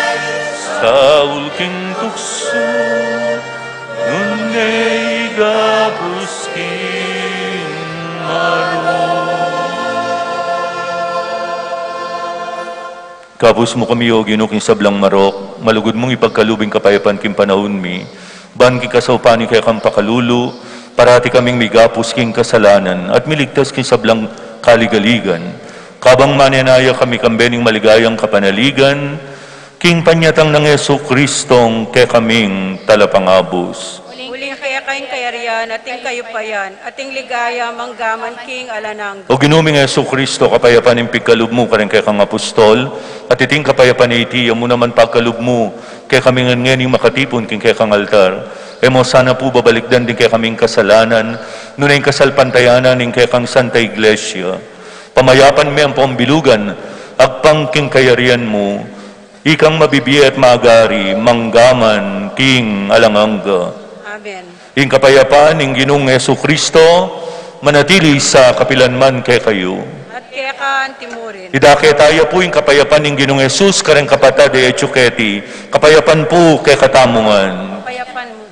king tuksu, nune igabus king marok. Ikabus mu kami, O Ginu, king sablang marok, malugud mung ipagkalub ing kapayapan king panaun mi, ban king kasaupan ning kekang pakalulu, parati kaming migapus king kasalanan at miligtas king sablang kaligaligan. Kabang manenaya kami kambe ning maligayang kapanaligan, king panyatang nang Jesucristong kekaming Talapangabus. Uling keka Keka ing kayarian, at ing kayupayan, at ing ligaya, mangga man king alang angga. O Ginu ming Jesucristo, kapayapan ing pigkalub mu kareng kekang apostol, at iting kapayapan a iti, e mu naman pagkalub mu kekami ngan ngeni makatipun king kekang altar. E mu sana pu babalikdan ding kekaming kasalanan, nune ing kasalpantayanan ning kekang Santa Iglesia. Pamayapan me ampong bilugan, agpang king kayarian mu, ikang mabibie at magari, mangga man king alang angga. Amen. Ing kapayapan ning Ginung Jesucristo, manatili sa kapilan man kekayu. At keka antimurin. Idake taya pu ing kapayapan ning Ginung Jesus, kareng kapatad a atyu keti, kapayapan pu kekatamu ngan. Kapayapan mu.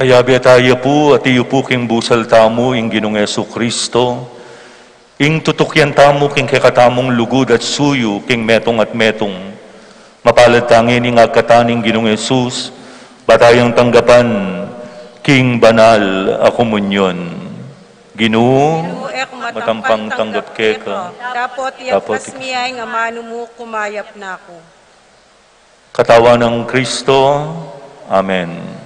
Kayabe taya pu, atiu pu king busal tamu ing Ginung Jesucristo, ing tutukian tamu king kekatamung lugud at suyu king metung at metung. Mapalad tang ining agkatan ning Ginung Jesus, ba tayang tanggapan king banal a komunyon. Ginu, matampang tanggap keka. Dapot iyabkas mi ya ing amanu mu, kumayap na ku. Katawan nang Kristo. Amen.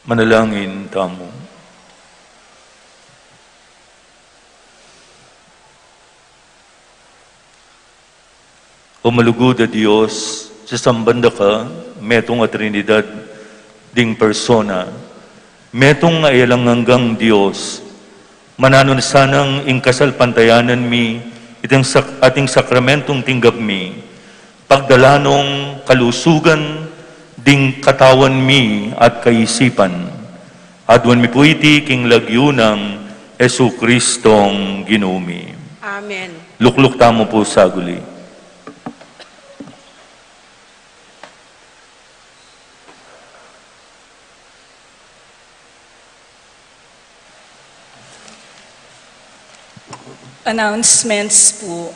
Manalangin tamu. O malugud a Dios, sasamban da ka, metung a Trinidad ding persona, metung a alang anggang Dios, mananu na sanang ing kasalpantayanan mi, iting sak-, ating sakramentong tinggap mi, pagdalan nong kalusugan ding katawan mi at kaisipan. Aduan mi pu iti king lagyu nang Jesucristong Ginu mi. Amen. Lukluk tamu pu saguli. Announcements pu.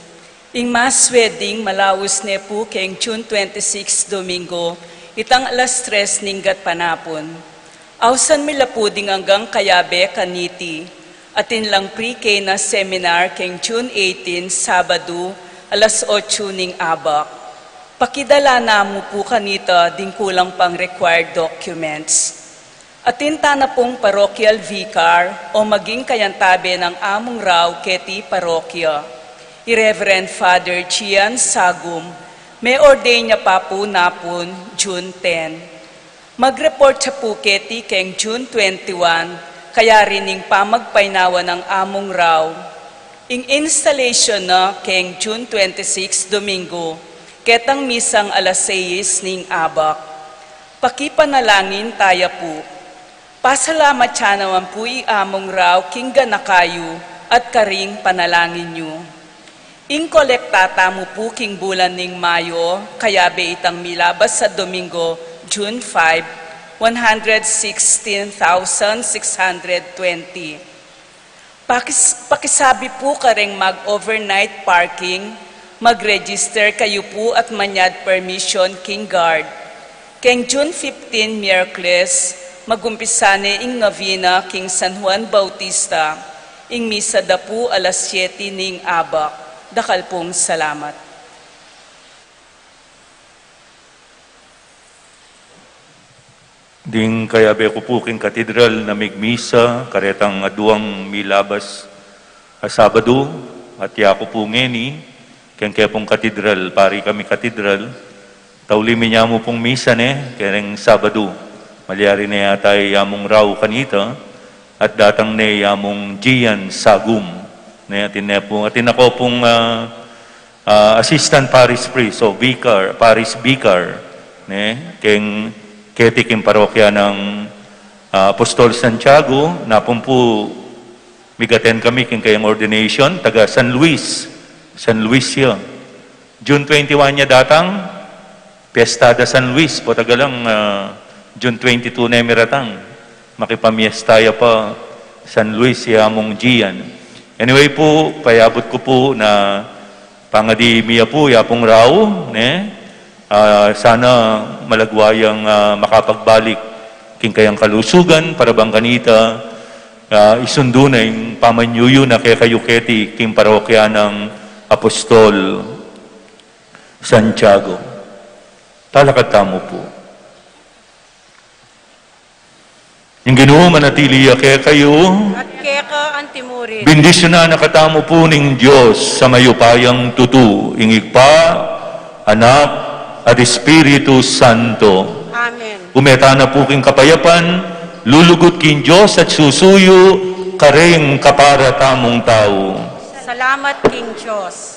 Ing Mass Wedding malaus ne pu keng June twenty-six, Domingo, itang alas tres ning gatpanapun. Ausan mi la pu ding anggang kayabe kaniti, atin lang pre-K na seminar keng June eighteen, Sabadu, alas otsu ning abak. Pakidala na mu pu kanita ding kulang pang required documents. Atin tana pung parochial vicar o maging kayantabe nang among rao keti parokya, i Reverend Father Gian Sagum, me-ordain ya pa pu napun June ten. Mag-report ya pu keti keng June twenty-one, kayari ning pamagpainawa nang among rao. Ing installation na keng June twenty-six, Domingo, ketang misang alas sais ning abak. Pakipanalangin taya pu. Pasalamat ya naman pu i among rao king ganaka yu at karing panalangin yu. Ing kolekta tamu pu king bulan ning Mayo, kayabe itang milabas a Domingo, June five, one hundred sixteen thousand six hundred twenty. Pakis-, pakisabi pu kareng mag-overnight parking, mag-register kayu pu at manyad permission king guard. Keng June fifteen, Miyerkules, magumpisa ne ing novena king San Juan Bautista, ing misa da pu alas siyete ning abak. Dakal pung salamat. Ding kayabe ku pu king katedral na migmisa, karetang aduang milabas a Sabadu, at yaku pu ngeni, keng kepung katedral, pari kami katedral, tauli mi ne mu pung misa ne, keng Sabadu, malyari ne yata i among rao kanita, at datang ne i among Gian Sagum, ne, atin ne pu, atin aku pung, ah, ah, assistant parish priest o vicar, parish vicar, ne, keng, keti king parokya nang, ah, Apostol Santiago, napun pu mig-attend kami king kayang ordination, taga San Luis, San Luis ya. June twenty-one ya datang, Piesta da San Luis, potang galang, ah, June twenty-two ne miratang. Makipamiesta ya pa San Luis i among Gian. Anyway pu, payabut ku pu na pangadi mi ya pu, ya pung rao, ne? Ah, sana malagwa yang, ah, makapagbalik king kayang kalusugan, para bang kanita, ah, isundu na ing pamanyuyu na kekayu keti king parokya nang Apostol Santiago. Talakad tamu pu. Ing Ginu manatili ya kekayu. At keka antimurin. Bendisyunan na katamu pu ning Dios a mayupayang tutu, ing Ibpa, Anak, at Espiritu Santo. Amen. Ume tana pu king kapayapan, lulugud king Dios at susuyu karing kapara tamung tau. Salamat king Dios.